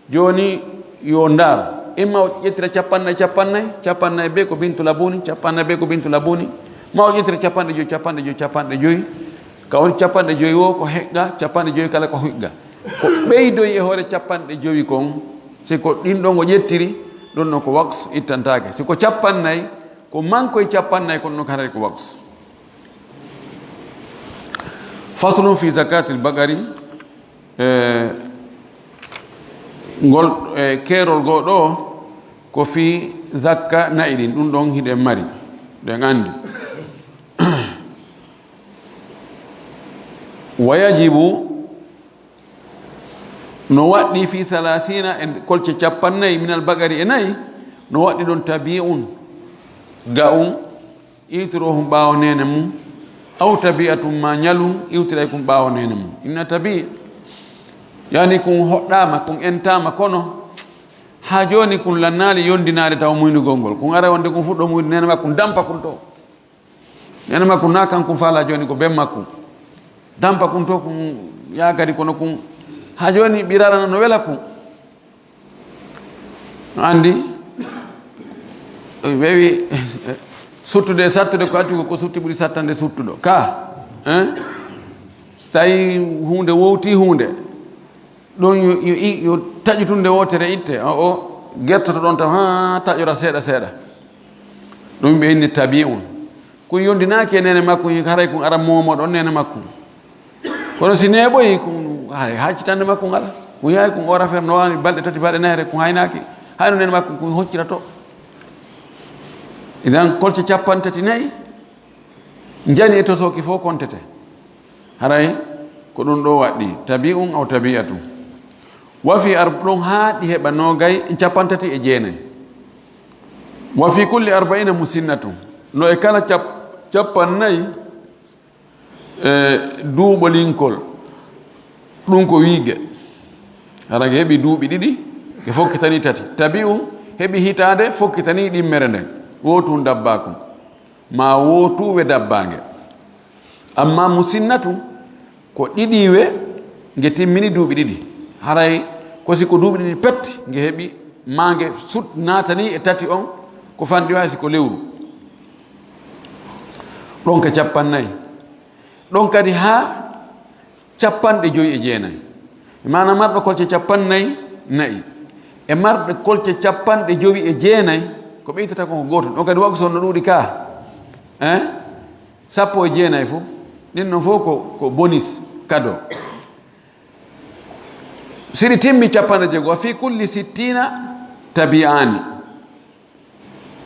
Jooni yo ndaar, imma o ƴettira capanɗe nayi, capanɗe nayi, capanɗe nayi bee ko bintu labuni, capanɗe nayi bee ko bintu labuni, ma o ƴettira capanɗe jowi, capanɗe jowi, capanɗe jowi, ka woni capanɗe jowi o ko heqqa, capanɗe jowi kala ko hiqqa. Ko ɓeydoyi e hoore capanɗe jowi kon, si ko ɗin ɗon o ƴettiri, ɗon no ko waqs ittantaake. Si ko capanɗe nayi, ko manko e capanɗe nayi kon no ko haɗata ko waqs. Faslun fi zakatil baqari, e, ngol, e, keerol goo ɗo, Ko fii zakka na'i ɗin, ɗum ɗon hiɗen mari, ɗen anndi. Wa yajibu, no waɗɗi fii salaasiina, e kolce cappannayi, minal baqari e nayi, no waɗɗi ɗon tabi'un, ga'un, iwtiroohun ɓaawo neene mum, aw tabi'atun, maa ñalun iwtiraykun ɓaawo neene mum. Inna tabi', yani kun hoɗɗaama, kun entaama, kono haa jooni kun lannaali yondinaade taw muynugol ngol. Kun ara wonde kun fuɗɗo muyde neene makkun, dampa kun to. Neene makkun naa kan kun faalaa jooni, ko ben makkun. Dampa kun to, kun yaakari kono kun. Haa jooni ɓiraara no wela kun. No anndi, ɓe wi, suttude e sattude ko accu ko sutti ɓuri sattande suttuɗo. Ka, hein? So tawi huunde wowti huunde, ɗum yo, yo, yo taƴutunde wootere itte, o, o gertoto ɗon tan, haa taƴora seeɗa seeɗa. Ɗum ɓe inni tabi'un. Kun yondinaaki e neene makko, haray kun ara moomo ɗon neene makko. Kono si neeɓoyi, kun hay haccitande makko ngala. Kun yahay kun ora fer no waani balɗe tati, balɗe nayi, kun haynaaki. Hayno neene makko kun hoccira to. Idan kolce cappanɗe tati nayi, njani e tosooki fof kontete. Haray ko ɗum ɗo waɗɗi, tabi'un aw tabi'atun. Wa fi ar-, ɗum haa ɗi heɓa noogay, cappanɗe tati e jeenayi. Wa fi kulli arba'ina musinnatun. No e kala cap-, cappanɗe nayi, e, duuɓolinkol, ɗum ko wiige. Hara nge heɓi duuɓi ɗiɗi, nge fokkitanii tati. Tabi'un heɓi hitaande, fokkitanii ɗimmere nden. Wootun dabbaaku. Maa wootuwe dabbaange. Amma musinnatu, ko ɗiɗiwe, nge timmini duuɓi ɗiɗi. Haray ko si ko duuɓi ɗiɗi pet, nge heɓi, maa nge sut naatanii e tati on, ko fanɗi waay si ko lewru. Ɗon ka cappanɗe nayi. Ɗon kadi haa cappanɗe jowi e jeenayi. Maanaam marɗo kolce cappanɗe nayi na'i, e marɗo kolce cappanɗe jowi e jeenayi, ko ɓeytata kon ko gootum. Ɗon kadi waqsu on no ɗuuɗi ka. Hein? Sappo e jeenayi fof. Ɗin non fof ko, ko bonus, cadeau. Si ɗi timmi cappanɗe jeego, wa fi kulli sittina tabi'ani.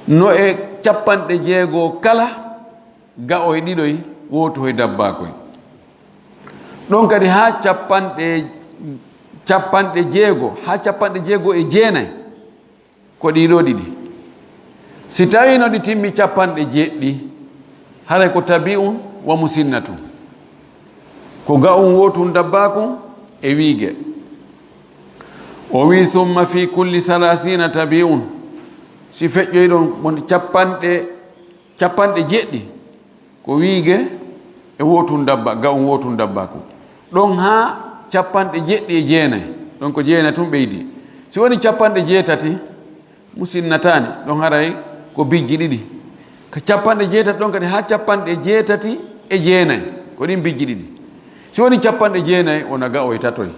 No e cappanɗe jeego kala, ga'oy ɗiɗoy, wootoy dabbaakoy. Ɗon kadi haa cappanɗe, cappanɗe jeego, haa cappanɗe jeego e jeenayi, ko ɗiɗo ɗiɗi. Si tawiino ɗi timmi cappanɗe jeeɗiɗi, haray ko tabi'un wa musinnatun. Ko ga'un wootun dabbaaku e wiige. O wi, "Summa fi kulli salaasina tabi'un." Si feƴƴoy ɗon wonde cappanɗe, cappanɗe jeeɗiɗi, ko wiige e wootun dabba, ga'un wootun dabbaaku. Ɗon haa cappanɗe jeeɗiɗi e jeenayi, ɗon ko jeenayi tun ɓeydi. Si woni cappanɗe jeetati, musinnataani, ɗon haray ko bijji ɗiɗi. Ka cappanɗe jeetati ɗon kadi haa cappanɗe jeetati e jeenayi, ko ɗin bijji ɗiɗi. Si woni cappanɗe jeenayi, wona ga'oy tatoy.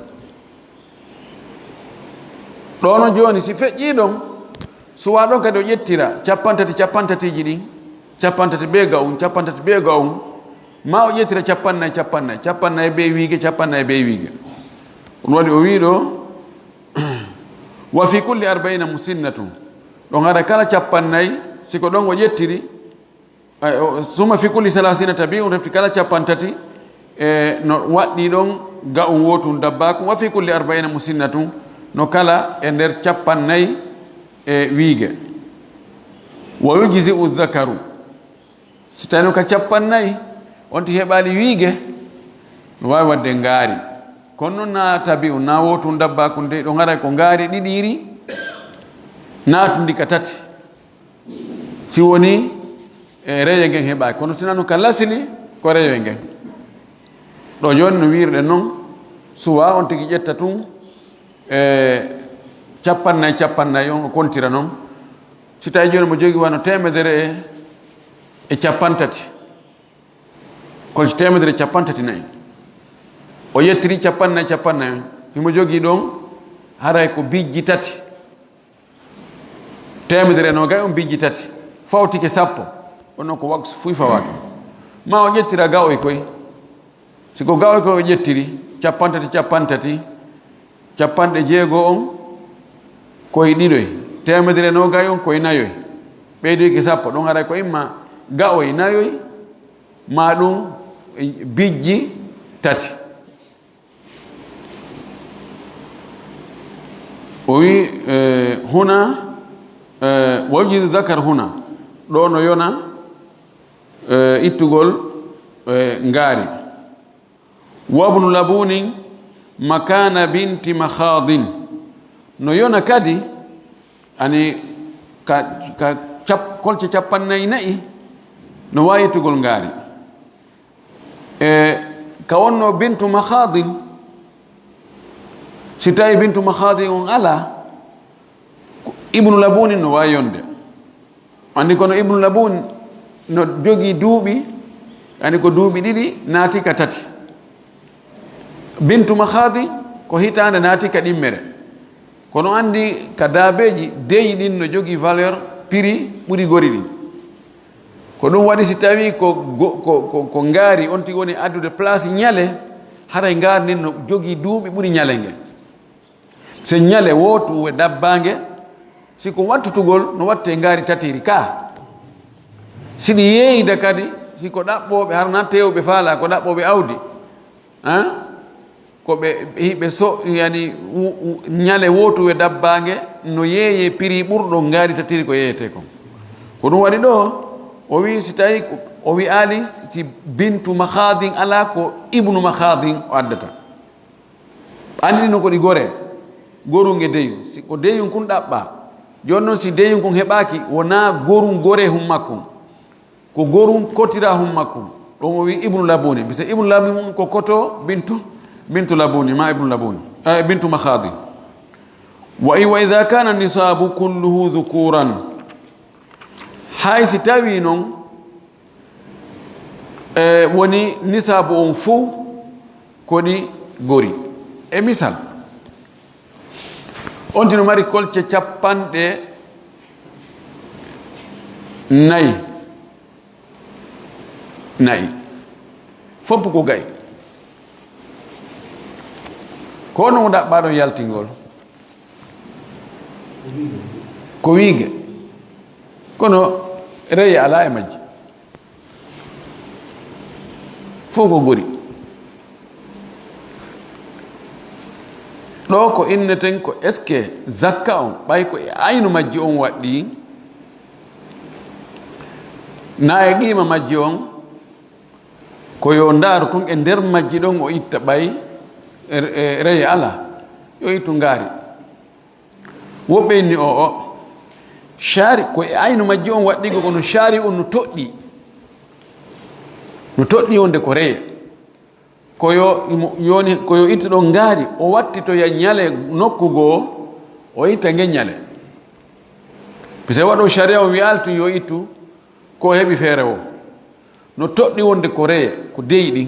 Ɗoo no jooni, si feƴƴii ɗon, suwaa ɗon kadi o ƴettira cappanɗe tati, cappanɗe tatiiji ɗin, cappanɗe tati bee ga'un, cappanɗe tati bee ga'un, maa o ƴettira cappanɗe nayi, cappanɗe nayi, cappanɗe nayi bee wiige, cappanɗe nayi bee wiige. Ɗum waɗi o wii ɗoo, "Wa fi kulli arba'ina musinnatun." Ɗon hara kala cappanɗe nayi, si ko ɗon o ƴettiri, ay, o, "Summa fi kulli salaasina tabi'un", refti kala cappanɗe tati, e, no waɗɗii ɗon ga'un wootun dabbaaku, "wa fi kulli arba'ina musinnatun", no kala e nder cappanɗe nayi e wiige. "Wa yujzi'u dhakaru." Si tawii no ka cappanɗe nayi, on ti heɓaali wiige, no waawi waɗde ngaari. Kono noon naa tabi'un, naa wootun dabbaaku, nde ɗon haray ko ngaari ɗiɗiiri, naatundi ka tati. Si woni, e, rewe ngen heɓaaki. Kono si nanu ka lasli, ko rewe ngen. Ɗo jooni no wiirɗen noon, suwaa on tigi ƴetta tun, e, cappanɗe nayi, cappanɗe nayi on o kontira noon. Si tawii jooni mo jogii wano teemedere e, e cappanɗe tati. Kono si teemedere e cappanɗe tati nayi. O ƴettiri cappanɗe nayi, cappanɗe nayi. Himo jogii ɗon haray ko bijji tati. Teemedere e noogay on bijji tati. Fawtike sappo. Kono ko waqsu fuy fawaaki. Maa o ƴettira ga'oy koy. Si ko ga'oy koy o ƴettiri, cappanɗe tati, cappanɗe tati, cappanɗe jeego on koye ɗiɗoy. Teemedere noogay on koye nayoy, ɓeydoyke sappo, ɗon haray ko imma ga'oy nayoy, maa ɗum bijji tati. O wi, eh, huna, eh, wa yujizu zakar huna, ɗo no yona, eh, ittugol, eh, ngaari. Wabnu labunin makana binti makhadin, no yona kadi, ani ka, ka cap-, kolce capannayi nayi, no waawi ittugol ngaari. E ka wonno bintu makhadin, si tawi bintu makhadin on ala, ibnu labunin no waawi yonde. Anndi kono ibnu labun no jogii duuɓi, anndi ko duuɓi ɗiɗi naati ka tati. Bintu makhadi ko hitaande naati ka ɗimmere. Kono anndi ka daabeeji, deyi ɗin no jogii valeur, prix ɓuri gori ɗin. Ko ɗum waɗi si tawi ko go-, ko, ko, ko ngaari on tigi woni addude place ñale, haray ngaari ndin no jogii duuɓi ɓuri ñale nge. Se ñale wootu e dabbaange, si ko wattutugol, no watte ngaari tatiri ka. Si ɗi yeeyida kadi, si ko ɗaɓɓooɓe, harna teewɓe faala ko ɗaɓɓooɓe awdi, han? Ko ɓe, hiɓe so, yani, u-, u-, ñale wootu e dabbaange, no yeeyee prix ɓurɗo ngaari tatiri ko yeeyetee kon. Ko ɗum waɗi ɗo, o wi si tawi ko, o wi'aali si bintu makhadin alaa, ko ibnu makhadin o addata. Anndi ɗin no ko ɗi gore, gorun e deyun. Si ko deyun kun ɗaɓɓaa, jooni non si deyun kun heɓaaki, wonaa gorun gore hun makkun. Ko gorun kotira hun makkun. Ɗon o wi ibnu labuni. Bisa ibnu labuni ko koto bintu, bintu labuni, ma ibnu labuni. Eh, bintu makhadi. Wa i-, wa idha kana nisabu kulluhu dhukuran. Hay si tawi non, e, woni nisaabu on fow ko ɗi gori. E misal, on tino mari kolce capanɗe nayi, nayi. Fof ko gay. Ko no ɗaɓɓaɗo yaltingol? Ko wiige. Kono reye alaa e majji. Fof ko gori. Ɗo ko inneten ko est-ce que zakka on, ɓay ko e aynu majji on waɗɗi, na e qiima majji on, ko yo ndaaru tun e nder majji ɗon o itta ɓay, e, e, reye alaa, yo ittu ngaari. Woɓɓe inni o, o, shari, ko e aynu majji on waɗɗi ko, kono shari on no toɗɗi. No toɗɗi wonde ko reye. Ko yo, imo, yoni, ko yo ittu ɗon ngaari, o wattitoya ñale nokku goo, o itta nge ñale. Parce que waɗo shari'a on wi'aali tun yo ittu, ko heɓi feere o. No toɗɗi wonde ko reye, ko deyi ɗin.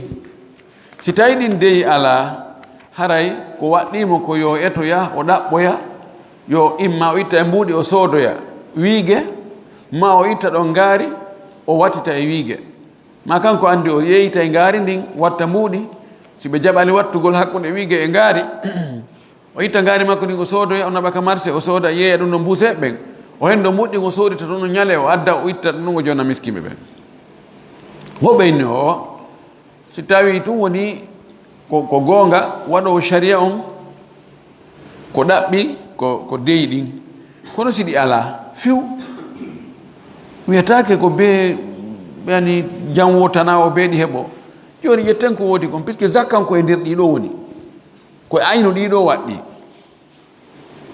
Si tawi ɗin deyi alaa, haray ko waɗɗii mo ko yo etoya, o ɗaɓɓoya, yo imma o itta e mbuuɗi o soodoya wiige, ma o itta ɗon ngaari, o wattita e wiige. Ma kanko anndi o yeeyita e ngaari ndin, watta mbuuɗi, si ɓe jaɓali wattugol hakkunde wiige e ngaari, o itta ngaari makko ndin, o soodoya, o naɓa ka marché, o sooda, yeeya ɗum no mbuuse ɓen. O hendo mbuuɗi, o soodita ɗum no ñale, o adda, o itta ɗum, o jonna miskiiɓe ɓen. Woɓɓe inni o, si tawi tun woni ko, ko goonga, waɗoowo shari'a on, ko ɗaɓɓi, ko, ko deyi ɗin. Kono si ɗi alaa, fiw, wiyataake ko bee, yani, jam wo tana o bee ɗi heɓo. Jooni ƴetten ko woodi kon, puisque zakkan ko e nder ɗi ɗo woni. Ko e aynu ɗi ɗo waɗɗi.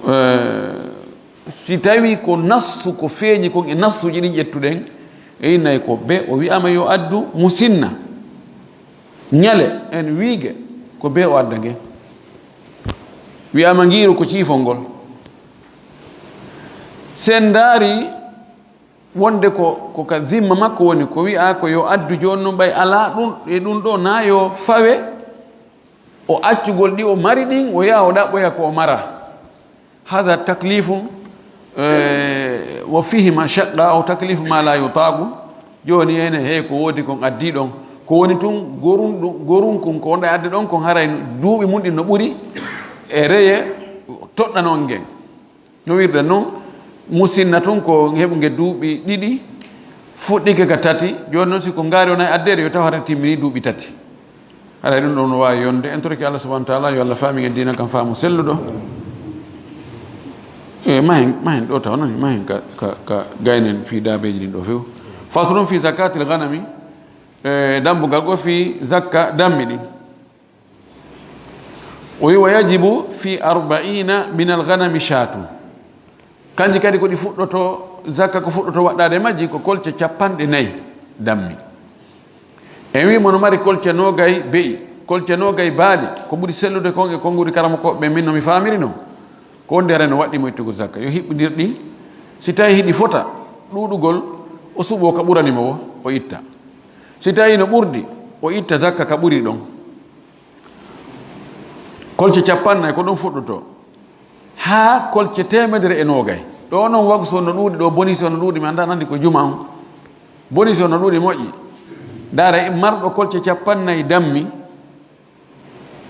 Eh, si tawi ko nassu, ko feeñi kon e nassuuji ɗin ƴettuɗen, e innay ko be o wi'ama yo addu musinna. Ñale en wiige ko be o adda nge. Wi'ama ngiiru ko ciifol ngol. Sen ndaari wonde ko, ko ka zimma makko woni, ko wi'a ko yo addu jooni non ɓay alaa ɗum, e ɗum ɗo na yo fawe, o accugol ɗi o mari ɗin, o yaha o ɗaɓɓoya ko o mara. Hada taklifun, eh, wa fihi mashaqqa aw taklifu ma la yutaqu. Jooni ene hey ko woodi kon addi ɗon. Ko woni tun gorun ɗum, gorun kun ko wonɗa adde ɗon kon haray duuɓi mun ɗin no ɓuri e reye toɗɗanon ngen. No wirda non, Musinna tun ko heɓuge duuɓi ɗiɗi, fuɗɗike ka tati. Jooni noon, si ko ngaari wonaa e addeede, yo taw hara timmini duuɓi tati. Haray ɗum ɗon no waawi yonde. En torike Allah subhanahu wa taala, yo Allah faami en diina kan faamu selluɗo. E mahen, mahen ɗo taw nani, mahen ka, ka, ka gaynen fii daabeeji ɗin ɗo few. Faslun fi zakatil ghanami, e dambugal go fii zakka dammi ɗin. O wi, "Wa yajibu fi arbaina min al ghanami shatun." Kanji kadi ko ɗi fuɗɗoto, zakka ko fuɗɗoto waɗɗaade e majji ko kolce capanɗe nayi dammi. En wi mo no mari kolce noogay be'i, kolce noogay baali, ko ɓuri sellude kon e konguɗi karamokooɓe ɓen, min no mi faamiri non. Ko wonde hara no waɗɗi mo ittugo zakka. Yo hiɓɓindir ɗi, si tawi hiɗi fota ɗuuɗugol, o suɓoo ka ɓurani mo wo, o itta. Si tawi no ɓurdi, o itta zakka ka ɓuri ɗon. Kolce capanɗe nayi ko ɗon fuɗɗoto, haa kolce teemedere e noogay. Ɗo non wagu so no ɗuuɗi, ɗo bonisi on no ɗuuɗi, mi anndaa nandi ko juma on. Bonisi on no ɗuuɗi moƴƴi. Ndaara, e marɗo kolce capanɗe nayi dammi,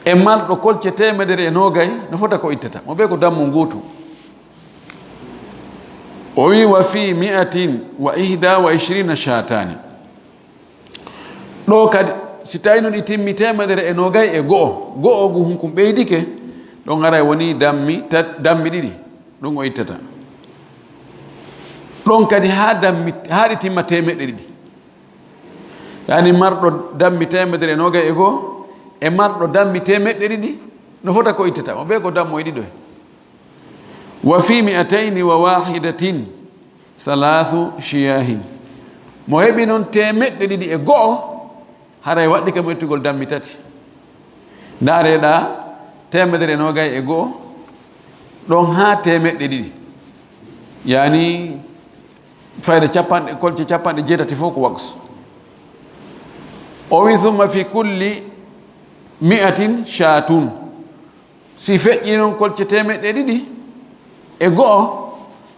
e marɗo kolce teemedere e noogay, no fota ko ittata. Mo bee ko dammu nguutu. O wi, "Wa fi mi'atin wa ihda wa ishrina shatani." Ɗo kadi, si tawi no ɗi timmi teemedere e noogay e go'o, go'o ngu hunkun ɓeydike, ɗon haray woni dammi tat-, dammi ɗiɗi, ɗum o ittata. Ɗon kadi haa dammi, haa ɗi timma teemeɗɗe ɗiɗi. Yani marɗo dammi teemedere e noogay e go'o, e marɗo dammi teemeɗɗe ɗiɗi, no fota ko ittata, mo bee ko dammo e ɗiɗo. Wa fi mi'atayni wa wahidatin thalathu shiyahin. Mo heɓi noon teemeɗɗe ɗiɗi e go'o, haray waɗɗi kam ettugol dammi tati. Ndaareɗaa teemedere e noogay e go'o, ɗon haa teemeɗɗe ɗiɗi. Yani fayda capanɗe, kolce capanɗe jeetati fof ko waks. O wi, "Thumma fi kulli mi'atin shatun." Si feƴƴi noon kolce teemeɗɗe ɗiɗi e go'o,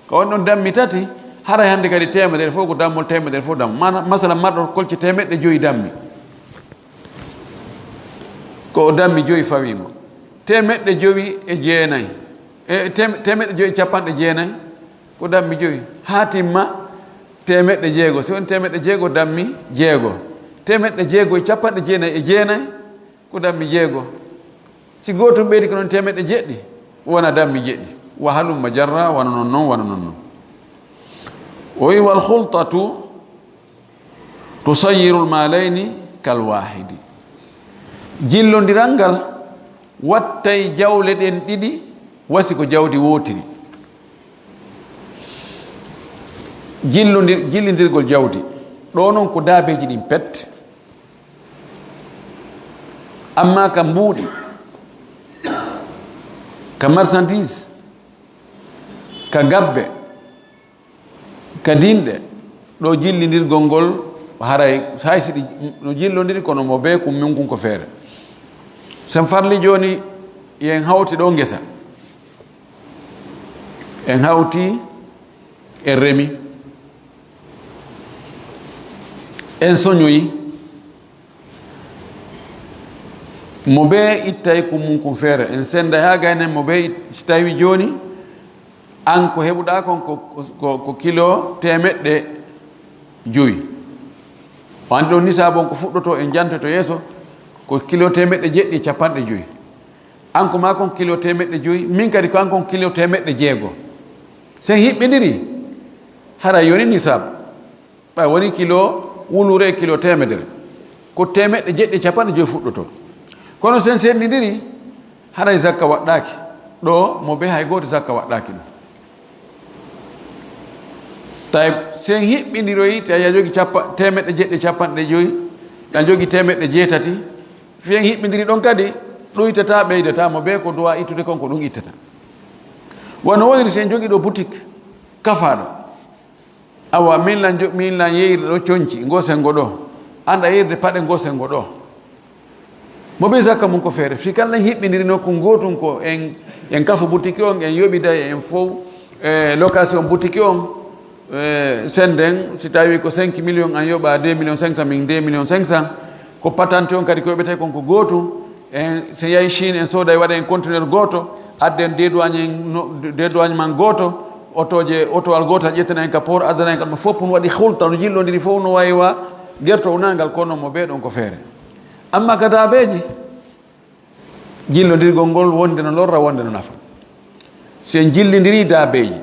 ka woni ɗon dammi tati, haray hannde kadi teemedere fof ko dammol, teemedere fof dammo. Mana-, masala marɗo kolce teemeɗɗe jowi dammi, ko o dammi jowi fawii mo. Teemeɗɗe jowi e jeenayi, e teem-, teemeɗɗe jowi e capanɗe jeenayi, ko dammi jowi. Haa timma teemeɗɗe jeego. Si woni teemeɗɗe jeego, dammi jeego. Teemeɗɗe jeego e capanɗe jeenayi e jeenayi, ko dammi jeego. Si gootum ɓeydi ko noon teemeɗɗe jeɗɗi, wona dammi jeɗɗi. Wa halumma jarra, wano non non, wano non non. O wi, "Wal khultatu tusayyiru al malayni kal wahidi." Jillondiral ngal wattay jawle ɗen ɗiɗi wasi ko jawdi wootiri. Jillondir-, jillindirgol jawdi. Ɗo noon ko daabeeji ɗin pet. Amma ka mbuuɗi, ka marchandise, ka gabbe, ka dinɗe, ɗo jillindirgol ngol haray, hay si ɗi no jillondiri, kono mo bee kum min kun ko feere. Sen farli jooni, yen hawti ɗo ngesa. En hawti, en remi, en soñoyi. Mo bee ittay kum mun kun feere. En sennday haa gaynen mo bee it-, si tawi jooni, an ko heɓuɗaa kon ko, ko, ko, ko kilo teemeɗɗe jowi. O anndi ɗon nisaabu on ko fuɗɗotoo, en jantoto yeeso, ko kilo teemeɗɗe jeɗɗi e capanɗe jowi. An ko maa kon kilo teemeɗɗe jowi, min kadi ko an kon kilo teemeɗɗe jeego. Sen hiɓɓindiri, hara yoni nisaabu. Ɓay woni kilo wulure e kilo teemedere, ko teemeɗɗe jeɗɗi e capanɗe jowi fuɗɗotoo. Kono sen senndindiri, haray zakka waɗɗaaki. Ɗo mo bee hay gooto zakka waɗɗaaki ɗum. Tawi sen hiɓɓindiroyi, tawi a jogi capa-, teemeɗɗe jeɗɗi e capanɗe jowi, a jogi teemeɗɗe jeetati, si en hiɓɓindiri ɗon kadi, ɗuytataa, ɓeydataa, mo bee ko duwaa ittude kon ko ɗum ittata. Wano woniri si en jogi ɗo boutique, kafaaɗo. Awa, min lan jo-, min lan yeyirde ɗo conci, ngo senngo ɗo. An a yeyirde paɗe, ngo senngo ɗo. Mo ɓe zakka mum ko feere. Fii kala en hiɓɓindiri nokku ngootum ko en, en kafu boutique on, en yoɓida en fow, e location boutique on, e sennden, si tawi ko cinq millions, an yoɓa deux millions cinq cent, min deux millions cinq cent. Ko patente on kadi ko yoɓetee kon ko gootum. En, si yahi Chine, en sooday waɗa en conteneur gooto, adden dédouane en no, dédouanement gooto, Otooje, otowal gootal ƴettana en ka port, addana en ka ɗum fof, ɗum waɗi hulta no jillondiri fof, no wayi wa gerto unangal, kono mo bee ɗon ko feere. Amma ka daabeeji, jillondirgol ngol wonde no lorra, wonde no nafa. Si en jillindiri daabeeji,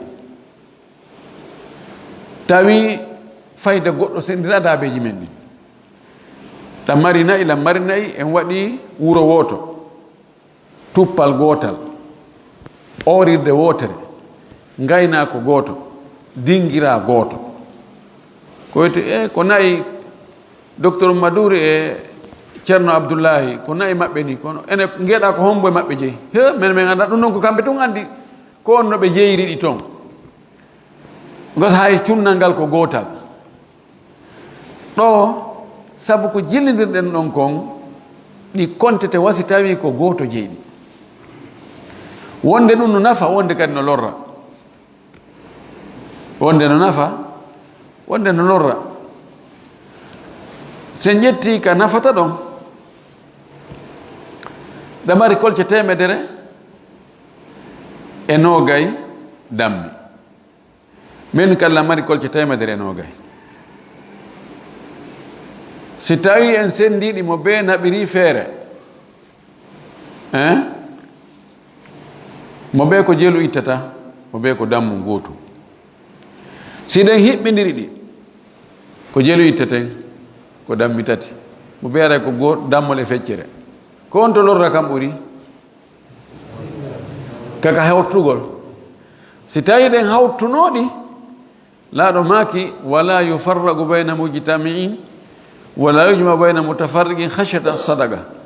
tawi fayda goɗɗo sendira daabeeji men ɗin. Ɗam mari na'i, lam mari na'i, en waɗi wuro wooto, tuppal gootal, oorirde wootere, ngaynaako gooto, dingira gooto. Ko wiyete, e, ko na'i Docteur Maduri e Ceerno Abdullahi, ko na'i maɓɓe ni, kono ene ngeɗa ko hombo e maɓɓe jeyi. He, men, men annda ɗum, ɗon ko kamɓe tun anndi, ko on no ɓe jeyiri ɗi ton. Gasa hay cunnal ngal ko gootal. Ɗo, sabu ko jillindirɗen ɗon kon, ɗi kontete wa si tawi ko gooto jeyi ɗi. Wonde ɗum no nafa, wonde kadi no lorra. Wonde no nafa, wonde no lorra. Si en ƴetti ka nafata ɗon, ɗa mari kolce teemedere e noogay dammi. Men kala mari kolce teemedere e noogay. Si tawi en sendiɗi mo bee naɓiri feere, eh? Mo bee ko jelu ittata, mo bee ko dammu gootu. Si ɗen hiɓɓindiri ɗi, ko jelu itteten, ko dammi tati. Mo bee aray ko goo-, dammol e feccere. Ko on to lorra kam ɓuri? Kaka hawtugol. Si tawi ɗen hawtunoɗi, laaɗo maaki, "Wala yufarraqu bayna mujtami'in, wala yujma bayna mutafarriqin khashyata sadaqa."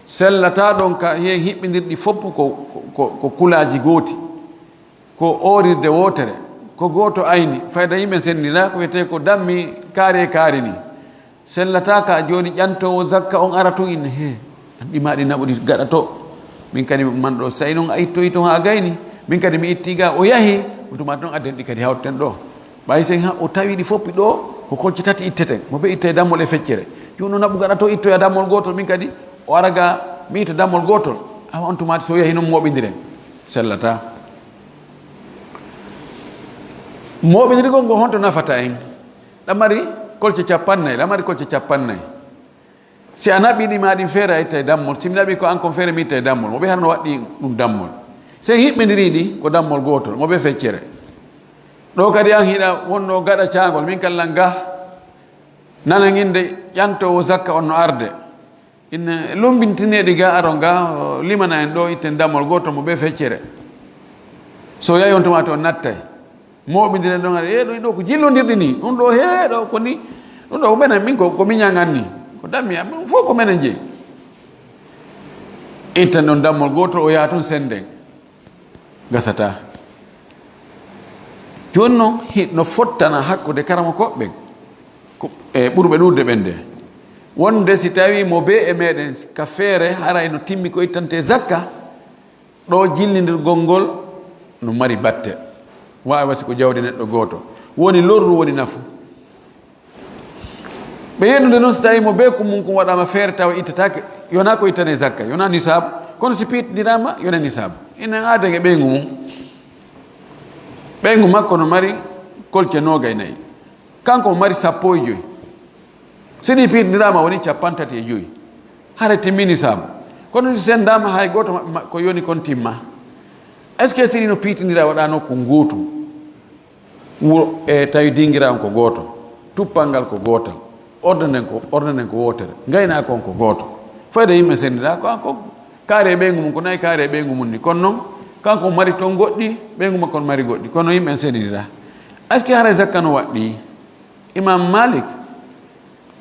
Sellata ɗon ka heen hiɓɓindirɗi fof ko, ko, ko, ko kulaaji gooti, ko oorirde wootere, ko gooto ayni. Fayda yimɓe sendira, ko wiyetee ko dammi kaari e kaari ni. Sellata ka jooni ƴantoowo zakka on ara tun inna, "He, an ɗi maa ɗi naɓuɗi gaɗa to. Min kadi man ɗo, sai non a ittoyi ton haa gayni. Min kadi mi itti ga, o yahi." On tuma ton adden ɗi kadi hawten ɗo. Ɓay sen ha o tawi ɗi foppi ɗo, ko kolce tati itteten. Mo be ittay dammol e feccere. Jooni o naɓu gaɗa to ittoya dammol gootol, min kadi o ara ga mi itta dammol gootol. Awa on tuma so yahi non moɓindiren. Sellata. Moɓindirgol ngo honto nafata en? Ɗa mari kolce capannay, ɗa mari kolce capannay. Si a naɓi ɗi ma ɗin feere, a ittay dammol. Si mi naɓi ko an kon feere, mi ittay dammol. Mo ɓe harno waɗɗi ɗum dammol. Si en hiɓɓindiri ɗi, ko dammol gootol, mo ɓe feccere. Ɗo kadi an hiɗa wonno gaɗa caangol, min kallan ga, nana nginde ƴantoowo zakka on no arde. Ina lumbintineɗi ga aron ga, o limana en ɗo, itten dammol gootol mo ɓe feccere. So yahi on tuma to nattay. Moɓindiren ɗon, haɗa, "Eh, ɗo, ɗo ko jillondirɗi ni. Ɗum ɗo, he, ɗo ko ni. Ɗum ɗo ko menen, min ko, ko min ñaŋan ni. Ko dammi am, ɗum fof ko menen jeyi." Itten ɗon dammol gootol, o yaha tun senden. Gasata. Jooni noon, hi-, no fottana hakkunde karamokooɓe ɓen, ko, e ɓurɓe ɗuuɗde ɓen de. Wonde si tawi mo bee e meɗen ka feere, haray no timmi ko ittante zakka, ɗo jillindirgol ngol no mari batte. Waawa si ko jawdi neɗɗo gooto. Woni lorru, woni nafu. Ɓe yeɗude noon, so tawi mo bee ko mum ko waɗaama feere tawa ittataake, yona ko ittane zakka, yona nisaabu. Kono si piitindiraama, yona nisaabu. Ina aada e ɓeyngu mum. Ɓeyngu makko no mari kolce noogay nayi. Kanko o mari sappo e joy. Si ɗi piitindiraama, woni cappanɗe tati e joy. Hara timmi nisaabu. Kono si senndaama, hay gooto maɓɓe ma-, ko yoni kon timma. Est-ce que si ɗi no piitindira waɗaano ko ngootu? Wuro, e tawi dingira on ko gooto, tuppal ngal ko gootal, ordre nden ko, ordre nden ko wootere, ngaynaako on ko gooto. Fayda yimɓe senndira ko an ko kaari e ɓeyngu mum, ko nayi kaari e ɓeyngu mum ni. Kono noon, kanko mari toon goɗɗi, ɓeyngu makko no mari goɗɗi. Kono yimɓe senndira. Est-ce que haray zakka no waɗɗi? Imam Malik,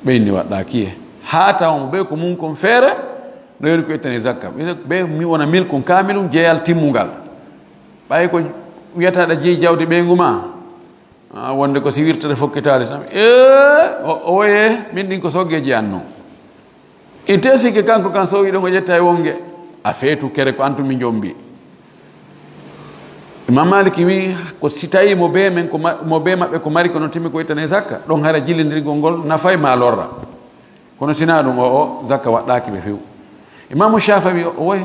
ɓe inni waɗɗaaki e. Haa tawa mo ɓe ko mum kon feere, no yoni ko ittani zakka. Ɓe, ɓe mi wona milkun kaamilun, jeyal timmungal. Ɓay ko wiyata ɗa jeyi jawdi ɓeyngu ma, a, wonde ko si wirtere fokkitaade tan. E, o, o woye, min ɗin ko soggeeji an non. Ite sikke kanko kan so wiɗon o ƴetta e wonge, a feetu kere ko an tun mi jombi. Imam Maliki wi, ko si tawi mo bee men ko ma-, mo bee maɓɓe ko mari ko no timmi ko ittane zakka, ɗon hara jillindirgol ngol nafay ma lorra. Kono sina ɗum o, o zakka waɗɗaaki ɓe few. Imamu Shafi'i o, o woy,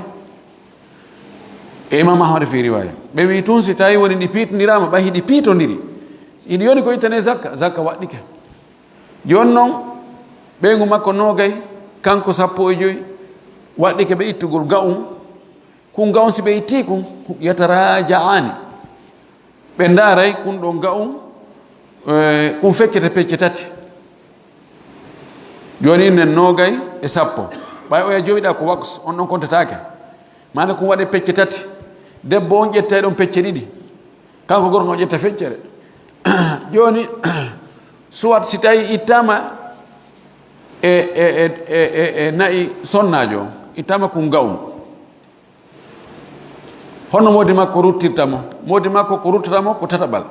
E Imam Ahmad fi riwaya. Ɓe wi tun si tawi woni ɗi piitondiraama, ɓay hiɗi piitondiri. Hiɗi yoni ko ittane zakka, zakka waɗɗike. Jooni noon, ɓeyngu makko noogay, kanko sappo e joy, waɗɗike ɓe ittugol ga'un. Kun ga'un si ɓe itti kun, yataraja'ani. Ɓe ndaaray kun ɗon ga'un, eh, kun feccete pecce tati. Jooni inen noogay e sappo. Ɓay oya jowiɗa ko waks, on ɗon kontataake. Maana kun waɗe pecce tati. Debbo on ƴettay ɗon pecce ɗiɗi. Kanko gorko on ƴetta feccere. Jooni, soit si tawi ittama e, e, e, e, e, e na'i sonnaajo on, ittama kun ga'un. Honno moodi makko ruttirta mo? Moodi makko ko ruttata mo ko tataɓal.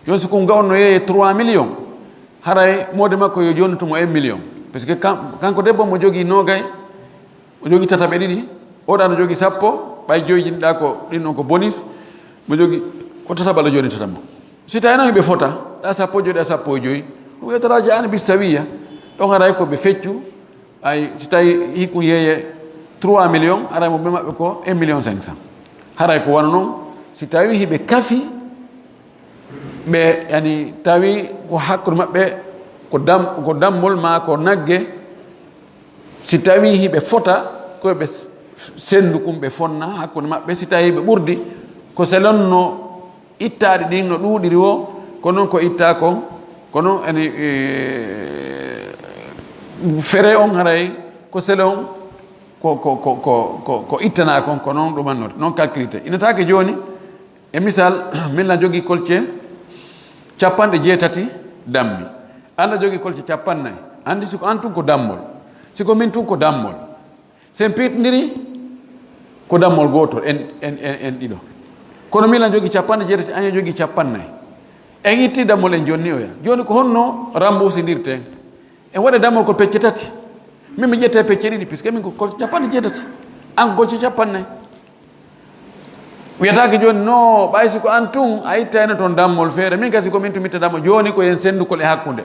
Yon si kun ga'un no yeeye trois millions, haray moodi makko yo jonnitu mo un million. Parce que kan-, kanko debbo mo jogii noogay, o jogii tataɓe ɗiɗi, oɗa no jogii sappo, ɓay joyi jiɗɗa ko ɗin on ko bonus, mo jogii ko tataɓal o jonnitata mo. Si tawi noon ɓe fota, ɗa sappo e joy, ɗa sappo e joy, o wiyata raja an bi sawiya, ɗon haray ko ɓe feccu, ay, si tawi hikku yeeye trois millions, haray mo ɓe maɓɓe ko un million cinq cents. Haray ko wano noon, si tawi hiɓe kafi, ɓe, yani, tawi ko hakkunde maɓɓe, ko dam-, ko dammol maa ko nagge, si tawi hiɓe fota, ko ɓe s-, sendu kun ɓe fonna hakkunde maɓɓe, si tawi ɓe ɓurdi, ko selon no ittaaɗi ɗin no ɗuuɗiri o, ko noon ko ittaa kon, ko noon ene, e, fere on haray ko selon ko, ko, ko, ko, ko, ko ittanaa kon, ko noon ɗum annori, noon calculité. Ina taake jooni, e misal, min na jogii kolce capanɗe jeetati dammi. An na jogii kolce capannay. Anndi si ko an tun ko dammol. Si ko min tun ko dammol. Sen piitndiri ko dammol gootol, en, en, en, en ɗiɗo. Kono min na jogii capanɗe jeetati, an yo jogii capannay. En itti dammol en jonni oya. Jooni ko honno rambuusindirten? En waɗa dammol ko pecce tati. Min mi ƴetta pecce ɗiɗi, puisque min ko, ko capanɗe jeetati. An ko kolce capannay. Wiyataake jooni, no, ɓay si ko an tun, a ittayno toon dammol feere. Min kasi ko min tun mitta dammol. Jooni ko yen sendu kol e hakkunde.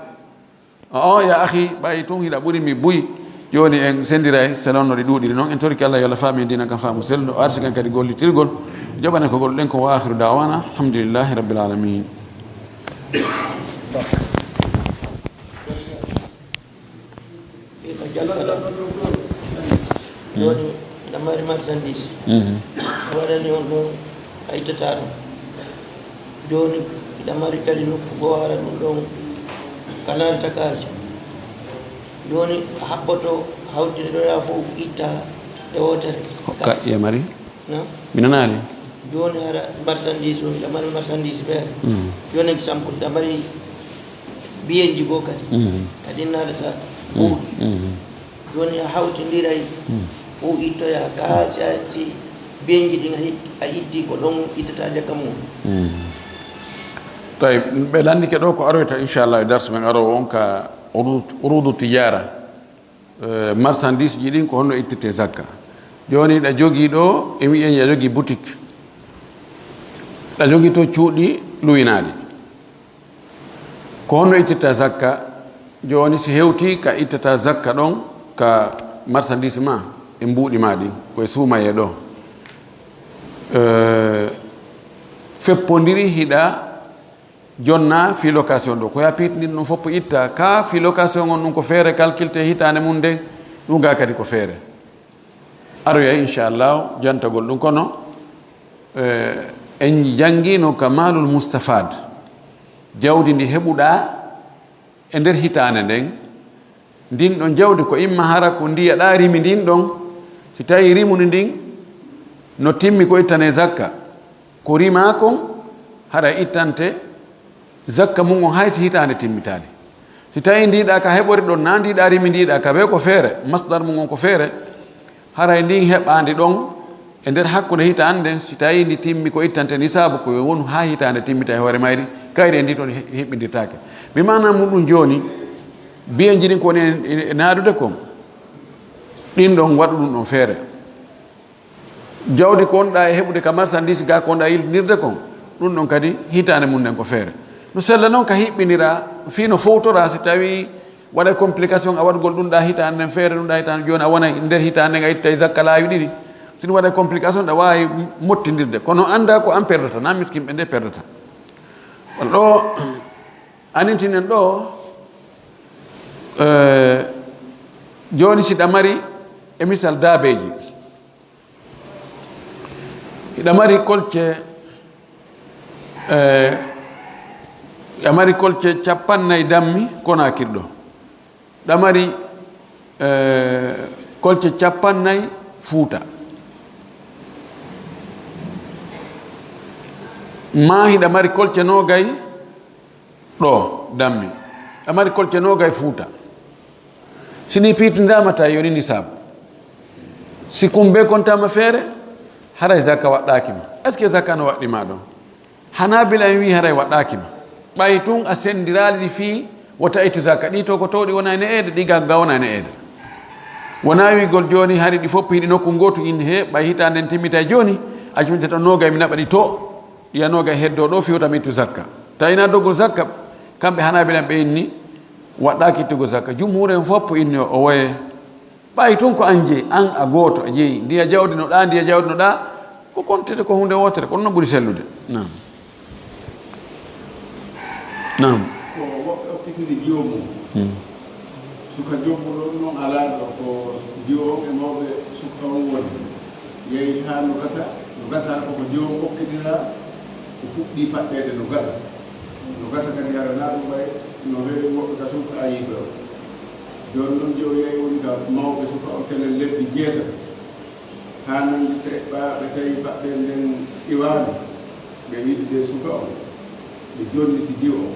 O, o, ya akhi, ɓay tun hiɗa ɓuri mi buy. Jooni en sendiray, selon no ɗi ɗuuɗiri noon. En torike Allah yo Allah faamin diina kan faamu selndo, o arsiken kadi gollitirgol. Joɓane ko golɗen ko wa akhiru da'wana, alhamdulillahi rabbil alamin. Ina jannga ɗon. Jooni, ina mari marchandise. Mhm. A waɗani on ɗon, a ittataa ɗum. Jooni, ina mari kadi nokku goo hara ɗum ɗon, ka naatata kaalisi. Jooni, a haɓɓoto, hawtini ɗo yaa fof, itta e wootere. Hokka, iya mari. No? Mi nanaali. Jooni hara marchandise o, hiɗa mari marchandise feere. Mm. Jooni exemple, hiɗa mari biyenji goo kadi. Mm. Kadi naatata Mm. ɓowɗi. Mm. Jooni a hawtindiray Mm. fof ittoya ka si a, si biyenji ɗin a hit-, a itti ko ɗon ittata jakka mum. Mm. Tawi ɓe landike ɗo ko aroyta inchallah e darsu men arowo on ka urudu, urudu tijara. Eh, marchandise ji ɗin ko honno ittirte zakka. Jooni ɗa jogii ɗo, e wi'en ya jogii boutique. Ɗa jogii to cuuɗi luwinaaɗi. Ko honno ittirta zakka? Jooni si hewti ka ittata zakka ɗon ka marchandise ma e mbuuɗi ma ɗin, ko e suumayee ɗo. Eh, feppondiri hiɗa jonna fii location ɗo. Ko yaa piitndir ɗum fof itta. Ka fii location on ɗum ko feere calculte hitaande mum nden, ɗum ga kadi ko feere. Aroya inchallah jantagol ɗum. Kono, eh, en janngino ka maalul mustafad, jawdi ndi heɓuɗa e nder hitaande nden, ndin ɗon jawdi ko imma hara ko ndiya ɗa rimi ndin ɗon, si tawi rimuni ndin no timmi ko ittane zakka, ko rima kon hara ittante zakka mum on hay si hitaande timmitaali. Si tawi ndiɗa ka heɓori ɗon na ndiɗa rimi ndiɗa ka be ko feere, masdar mum on ko feere, haray ndin heɓaandi ɗon e nder hakkunde hitaande nden, si tawi ndi timmi ko ittante nisaabu ko wonu haa hitaande timmita e hoore mayri, kayri e ndi toon he-, heɓɓindirtaake. Bi maana muɗum jooni, biyenji ɗin ko woni e, e, e naadude kon, ɗin ɗon waɗu ɗum ɗon feere. Jawdi ko wonɗa e heɓude ka marchandise ga ko wonɗa yiltindirde kon, ɗum ɗon kadi hitaande mum nden ko feere. No sella noon ka hiɓɓinira fii no fowtora si tawi waɗa complication a waɗugol ɗum ɗa hitaande nden feere, ɗum ɗa hitaande jooni a wona nder hitaande nden a itta e zakka laawi ɗiɗi. Sino waɗa complication, ɗa waawi mottindirde, kono annda ko an perdata, na miskinɓe nde perdata. Kono ɗo, anintinen ɗo, eh, jooni si ɗa mari, e misal, daabeeji, hiɗa mari kolce, eh, hiɗa mari kolce capannay dammi Konaakiri ɗo. Ɗa mari, eh, kolce capannay Fuuta. Ma hiɗa mari kolce noogay ɗo, dammi. Ɗa mari kolce noogay Fuuta. Si ni piitindaama tawi yoni nisaabu. Si kumbe kontaama feere, haray zakka waɗɗaaki ma. Est-ce que zakka no waɗɗi ma ɗon? Hanaabila en wi'i haray waɗɗaaki ma. Ɓay tun a sendiraali ɗi fii wota ittu zakka. Ɗi to ko towɗi wona e ne'eede, ɗi gagga wona e ne'eede. Wona wi'gol jooni hari ɗi fof hiɗi nokku ngootu in he, ɓay hitaande nden timmitay jooni, a jumtata noogay mi naɓa ɗi to, ɗi a noogay heddoo ɗo fii wota mi ittu zakka. Tawi na doggol zakka, kamɓe Hanaabila en ɓe inni waɗɗaaki ittugol zakka. Jumhuur en fof inni o woye. Ɓay tun ko an jeyi, an a gooto a jeyi, ndiya jawdi no ɗa, ndiya jawdi no ɗa, ko kontete ko huunde wootere, ko ɗum no ɓuri sellude. Naam. Naam. Ko woɓɓe okkitiri jiwo mum. Hmm. Suka jobbuɗo ɗum noon alaa ɗo, ko jiwo on e mawɓe suka on woni. Yehi haa no gasa, no gasa ko, ko jiwo on okkitira, ko fuɗɗi faɗɗeede no gasa. No gasa kadi hara naa ɗum ɓay no heewi woɓɓe ka suka ayiɓe o. Jooni noon jiwo yehi woni ka mawɓe suka on telen lebbi jeetati. Haa nanndi te ɓaaɓe tawi faɗɗeede nden iwaani, ɓe wi'i de suka on, ɓe jonniti jiwo on.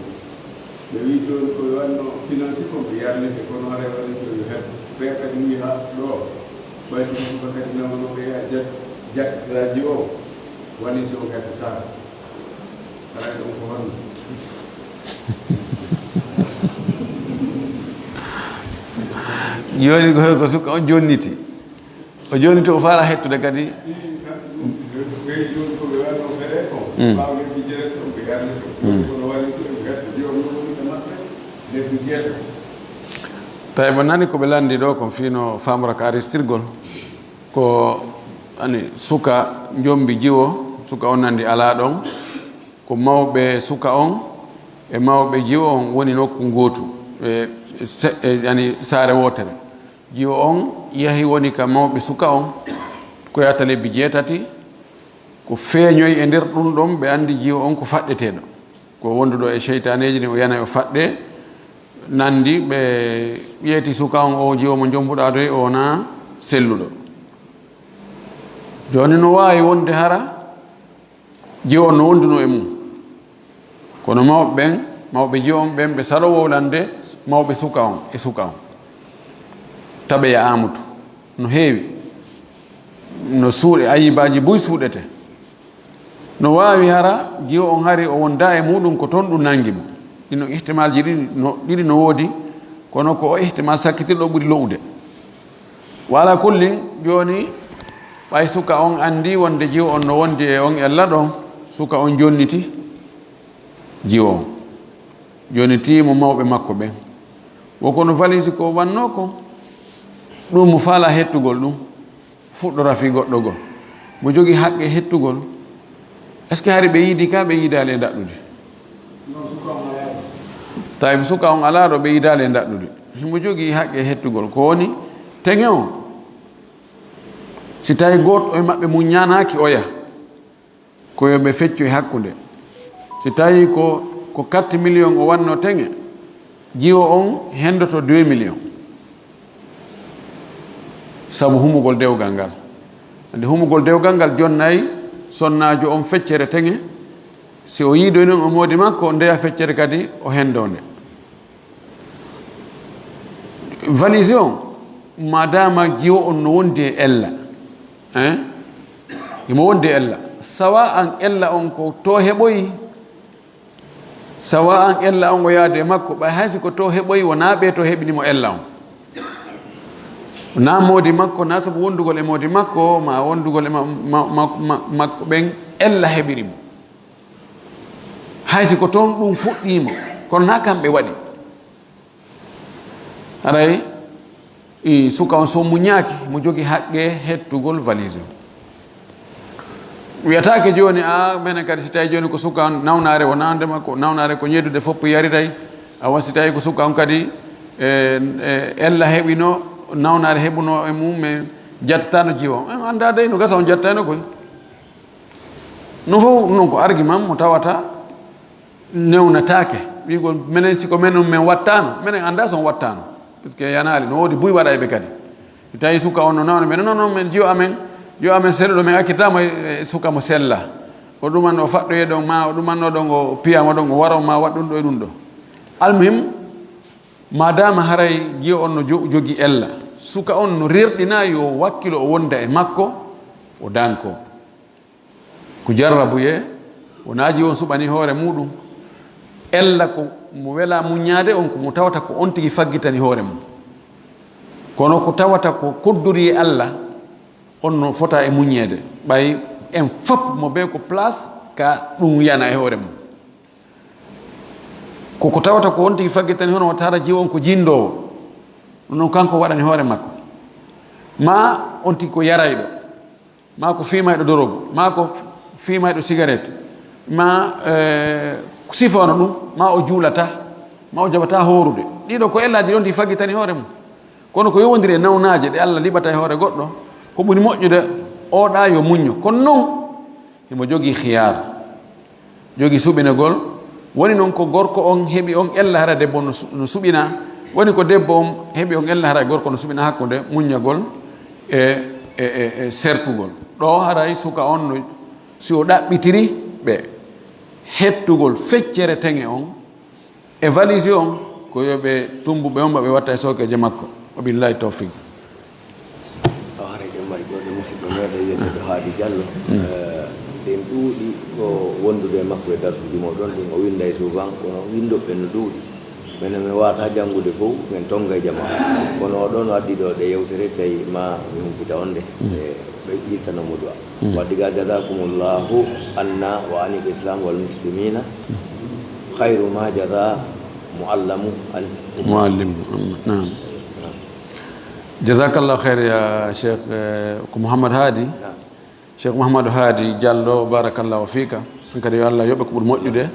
Ɓe wi'i jooni ko wanno finance kon ɓe yarlike, kono haray woni so yo heɓ. Ɓe kadi wi'i ha ɗo, ɓay so suka kadi nawno ɓe yaha jat-, jattitira jiwo on, woni so heɓataa. Haray ɗum ko honno? Jooni ko, ko suka on jonniti. O jooni to o faala hettude kadi. Mm. Mm. Tawi mo nani ko ɓe lanndi ɗo kon fii no faamoraka aristirgol, ko ani suka jombi jiwo, suka on nandi alaa ɗon, ko mawɓe suka on e mawɓe jiwo on woni nokku ngootu, e se-, e, yani saare wootere. Jiwo on yahi woni ka mawɓe suka on, ko yahata lebbi jeetati, ko feeñoyi e nder ɗum ɗon, ɓe anndi jiwo on ko faɗɗeteeɗo, ko wonduɗo e seytaaneeji ɗin, o yanay o faɗɗee, nanndi ɓe ƴeeti suka on, o jiwo mo jombuɗaa doy, o wonaa selluɗo. Jooni no waawi wonde hara jiwo on no wonduno e mum. Kono mawɓe ɓen, mawɓe jiwo on ɓen, ɓe saloo wowlande mawɓe suka on e suka on. Taɓe ya Aamadu no heewi, no suuɗe, ayibaaji buy suuɗete. No waawi hara jiwo on hari o wondaa e muuɗum, ko toon ɗum nanngi mo. Ɗin on ihtimaalji ɗiɗi no, ɗiɗi no woodi, kono ko o ihtimaal sakkitirɗo ɓuri lo'ude. Wa ala kullin, jooni, ɓay suka on anndi wonde jiwo on no wondi e on ella ɗon, suka on jonniti jiwo on. Jonniti mo mawɓe makko ɓen. Wo kono valise ko wannoo kon, ɗum mo faala hettugol ɗum, fuɗɗora fii goɗɗo goo. Mo jogii haqqe hettugol, est-ce que hari ɓe yiidi ka, ɓe yiidaali e ndaɗɗudi? Tawi suka on alaa ɗo, ɓe yiidaali e ndaɗɗudi. Himo jogii haqqe hettugol. Ko woni teŋe on? Si tawi gooto e maɓɓe muññaanaaki oya, ko yo ɓe feccu e hakkunde. Si tawi ko, ko quatre millions o wanno teŋe, jiwo on hendoto deux millions. Sabu humugol dewgal ngal. Andi humugol dewgal ngal jonnay sonnaajo on feccere teŋe. Si o yiidoy non e moodi makko, ndeya feccere kadi o hendo nde. Valise on, madama jiwo on no wondi e ella, hein? Himo wondi e ella. Sawa an ella on ko to heɓoyi, sawa an ella on o yaade e makko, ɓay hay si ko to heɓoyi, wonaa ɓe to heɓini mo ella on. Na moodi makko, na sabu wondugol e moodi makko, ma wondugol e ma-, ma-, ma-, ma-, makko ɓen ella heɓiri mo. Hay si ko toon ɗum fuɗɗiima, kono na kamɓe waɗi. Haray, i suka on so muñaaki, mo jogi haqqe hettugol valise on. Wiyataake jooni, a, menen kadi, si tawi jooni ko suka on, nawnaare wonande makko, nawnaare ko ñeddude fof yariray. Awa, si tawi ko suka on kadi, e, e, ella heɓino, nawnaare heɓuno e mum, e jattatano jiwo. En annda dey no gasa on jattayno koy. No fof noon ko argument mo tawata newnataake. Wiigol menen, si ko menen men wattano, menen annda so on wattano. Parce que yanaali, no woodi buy waɗayɓe kadi. Si tawi suka on no nawna, men, non, non, men jiyo amen, jiyo amen selluɗo, men accirtamo e, e suka mo sella. O ɗuman o faɗɗoye ɗon, ma o ɗumanno ɗon, o piyamo ɗon, o waro ma waɗ ɗum ɗo e ɗum ɗo. Almuhim, madama haray jiyo on no jo-, jogi ella, suka on no rerɗina yo wakkilo o wonda e makko, o danko. Ko jarrabuye, wonaa jiyo on suɓani hoore muɗum. Ella ko mo wela muññaade on, ko mo tawata ko on tigi faggitani hoore mum. Kono ko tawata ko koddori e Allah, on no fota e muññeede. Ɓay en fop mo be ko place ka ɗum yana e hoore mum. Ko ko tawata ko on tigi faggitani hono wata hara jiwo on ko jinndoowo. Ɗum noon kanko waɗani hoore makko. Ma on tigi ko yarayɗo. Ma ko fiimayɗo dorogu. Ma ko fiimayɗo sigaret. Ma, eh, ko sifano ɗum. Ma o juulata. Ma o jaɓata hoorude. Ɗiɗo ko ellaaji ɗon ɗi faggitani hoore mum. Kono ko yowondiri e nawnaaje ɗe Allah liɓata e hoore goɗɗo, ko ɓuri moƴƴude oɗa yo muñño. Kono noon, himo jogii khiyaar. Jogii suɓinagol. Woni noon ko gorko on heɓi on ella hara debbo no su-, no suɓina. Woni ko debbo on heɓi on ella hara gorko no suɓina hakkunde muññagol e, e, e, e sertugol. Ɗo haray suka on no, si o ɗaɓɓitiri ɓe hettugol feccere teŋe on, e valise on, ko yo ɓe tumbu ɓe on, ɓe watta e sookeeje makko. Wabillahi tawfiq. O haray ɗen mari ɗo ɗe musidɗo meɗen wiyeteeɗo Haadi Jallo. Mm. Eh, ɗen ɗuuɗi ko wondude e makko e darsuuji mo ɗon, ɗin o winda e souvent, kono windoɓe no ɗuuɗi. Menen mi wata janngude fof, men tonga e jama. Kono o ɗon o addi ɗo ɗe yewtere, tawi ma mi humpita on de. Mm. E ɓe yiltano mo du'a. Mm. Wadde ga, jazakumullahu anna wa anil islam wal muslimina khayru ma jaza muallamu an Muallim, naam. Jazakallah khair ya Cheikh, eh, ko Mouhammad Haadi. Naam. Cheikh Mouhamadou Haadi Diallo, barakallahu fiika. Kadi yo Allah yoɓe ko ɓuri moƴƴude,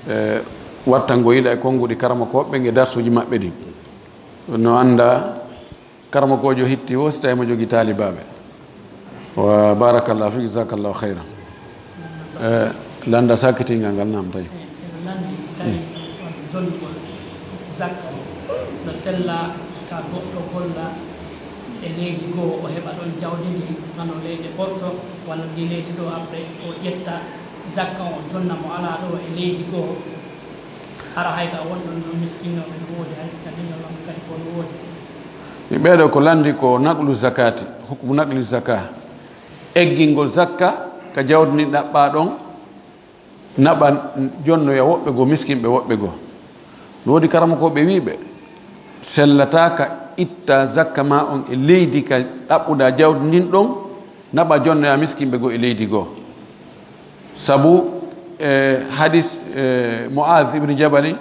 eh, wattango yiɗa e konnguɗi karamokooɓe ɓen e darsuuji maɓɓe ɗin. No annda karamokoojo hitti o, si tawi mo jogii taalibaaɓe. Wa barakallahu fiik, jazakallahu khayran. Eh, lannda sakitingal ngal, naam, tawi. Eyi, ene lanndi, si tawi on donnugol zakka o no sella ka goɗɗo golla e leydi goo, o heɓa ɗon jawdi ndi, hano leydi Porto, walla ndi leydi ɗo, après o ƴetta zakka o, o jonna mo alaa ɗo e leydi goo. Hara hay ka wonɗon no miskinooɓe no woodi, hay ka leñol on kadi fof no woodi. Mi ɓeeɗo ko lanndi ko naqlu zakati, hukmu naqli zaka, eggingol zakka ka jawdi ndi ɗaɓɓaa ɗon, naɓa jonnoya woɓɓe goo, miskinɓe woɓɓe goo. No woodi karamokooɓe wiiɓe, sellataa ka itta zakka ma on e leydi ka ɗaɓɓuɗaa jawdi ndin ɗon, naɓa jonnoya miskinɓe goo e leydi goo. Sabu, eh, hadis, eh, Mu'adh ibn Jabali,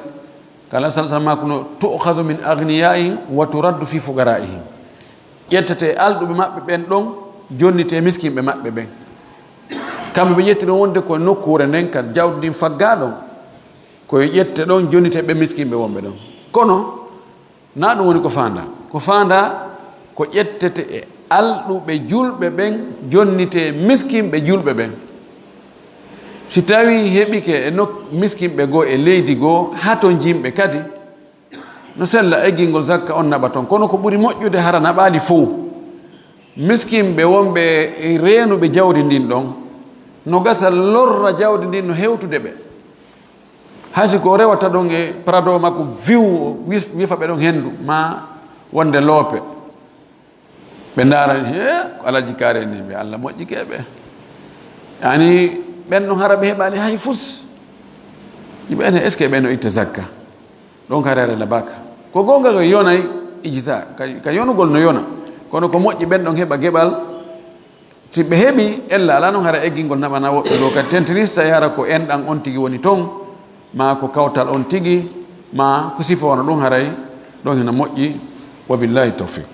kala sal sal ma kuno, "Tu'khadhu min aghniyaihim wa turaddu fi fuqaraihim." Ƴettete e alɗuɓe maɓɓe ɓen ɗon, jonnite e miskinɓe maɓɓe ɓen. Kamɓe ɓe ƴetti ɗon wonde ko nokkuure nden, ka jawdi ndin faggaa ɗon, ko ƴette ɗon, jonnite ɓe miskinɓe wonɓe ɗon. Kono, na ɗum woni ko faandaa. Ko faandaa ko ƴettete e alɗuɓe julɓe ɓen, jonnite e miskinɓe julɓe ɓen. Si tawii heɓike e nok-, miskinɓe goo e leydi goo, hato jimɓe kadi, no sella eggingol zakka on naɓa ton, kono ko ɓuri moƴƴude hara naɓaali fow. Miskinɓe wonɓe e reenuɓe jawdi ndin ɗon, no gasa lorra jawdi ndin no hewtude ɓe. Hay si ko rewata ɗon e prado makko viw, wif-, wifa ɓe ɗon henndu, ma wonde loope. Ɓe ndaarani, "He, ko Alaji Kaare ni ɓe, Allah moƴƴike ɓe." Ani, ɓen no hara ɓe heɓaali hay fus. Yimɓe ene, "Est-ce que ɓe no itta zakka?" Ɗon ka rere la baka. Ko goonga ko yonay ijza, ka, ka yonugol no yona. Kono ko moƴƴi ɓen ɗon heɓa geɓal. Si ɓe heɓi, ella alaa non hara eggingol naɓana woɓɓe goo. Kadi tentinista e hara ko enɗan on tigi woni ton, ma ko kawtal on tigi, ma ko sifa wano ɗum haray, ɗon hina moƴƴi. Wa billahi tawfiq.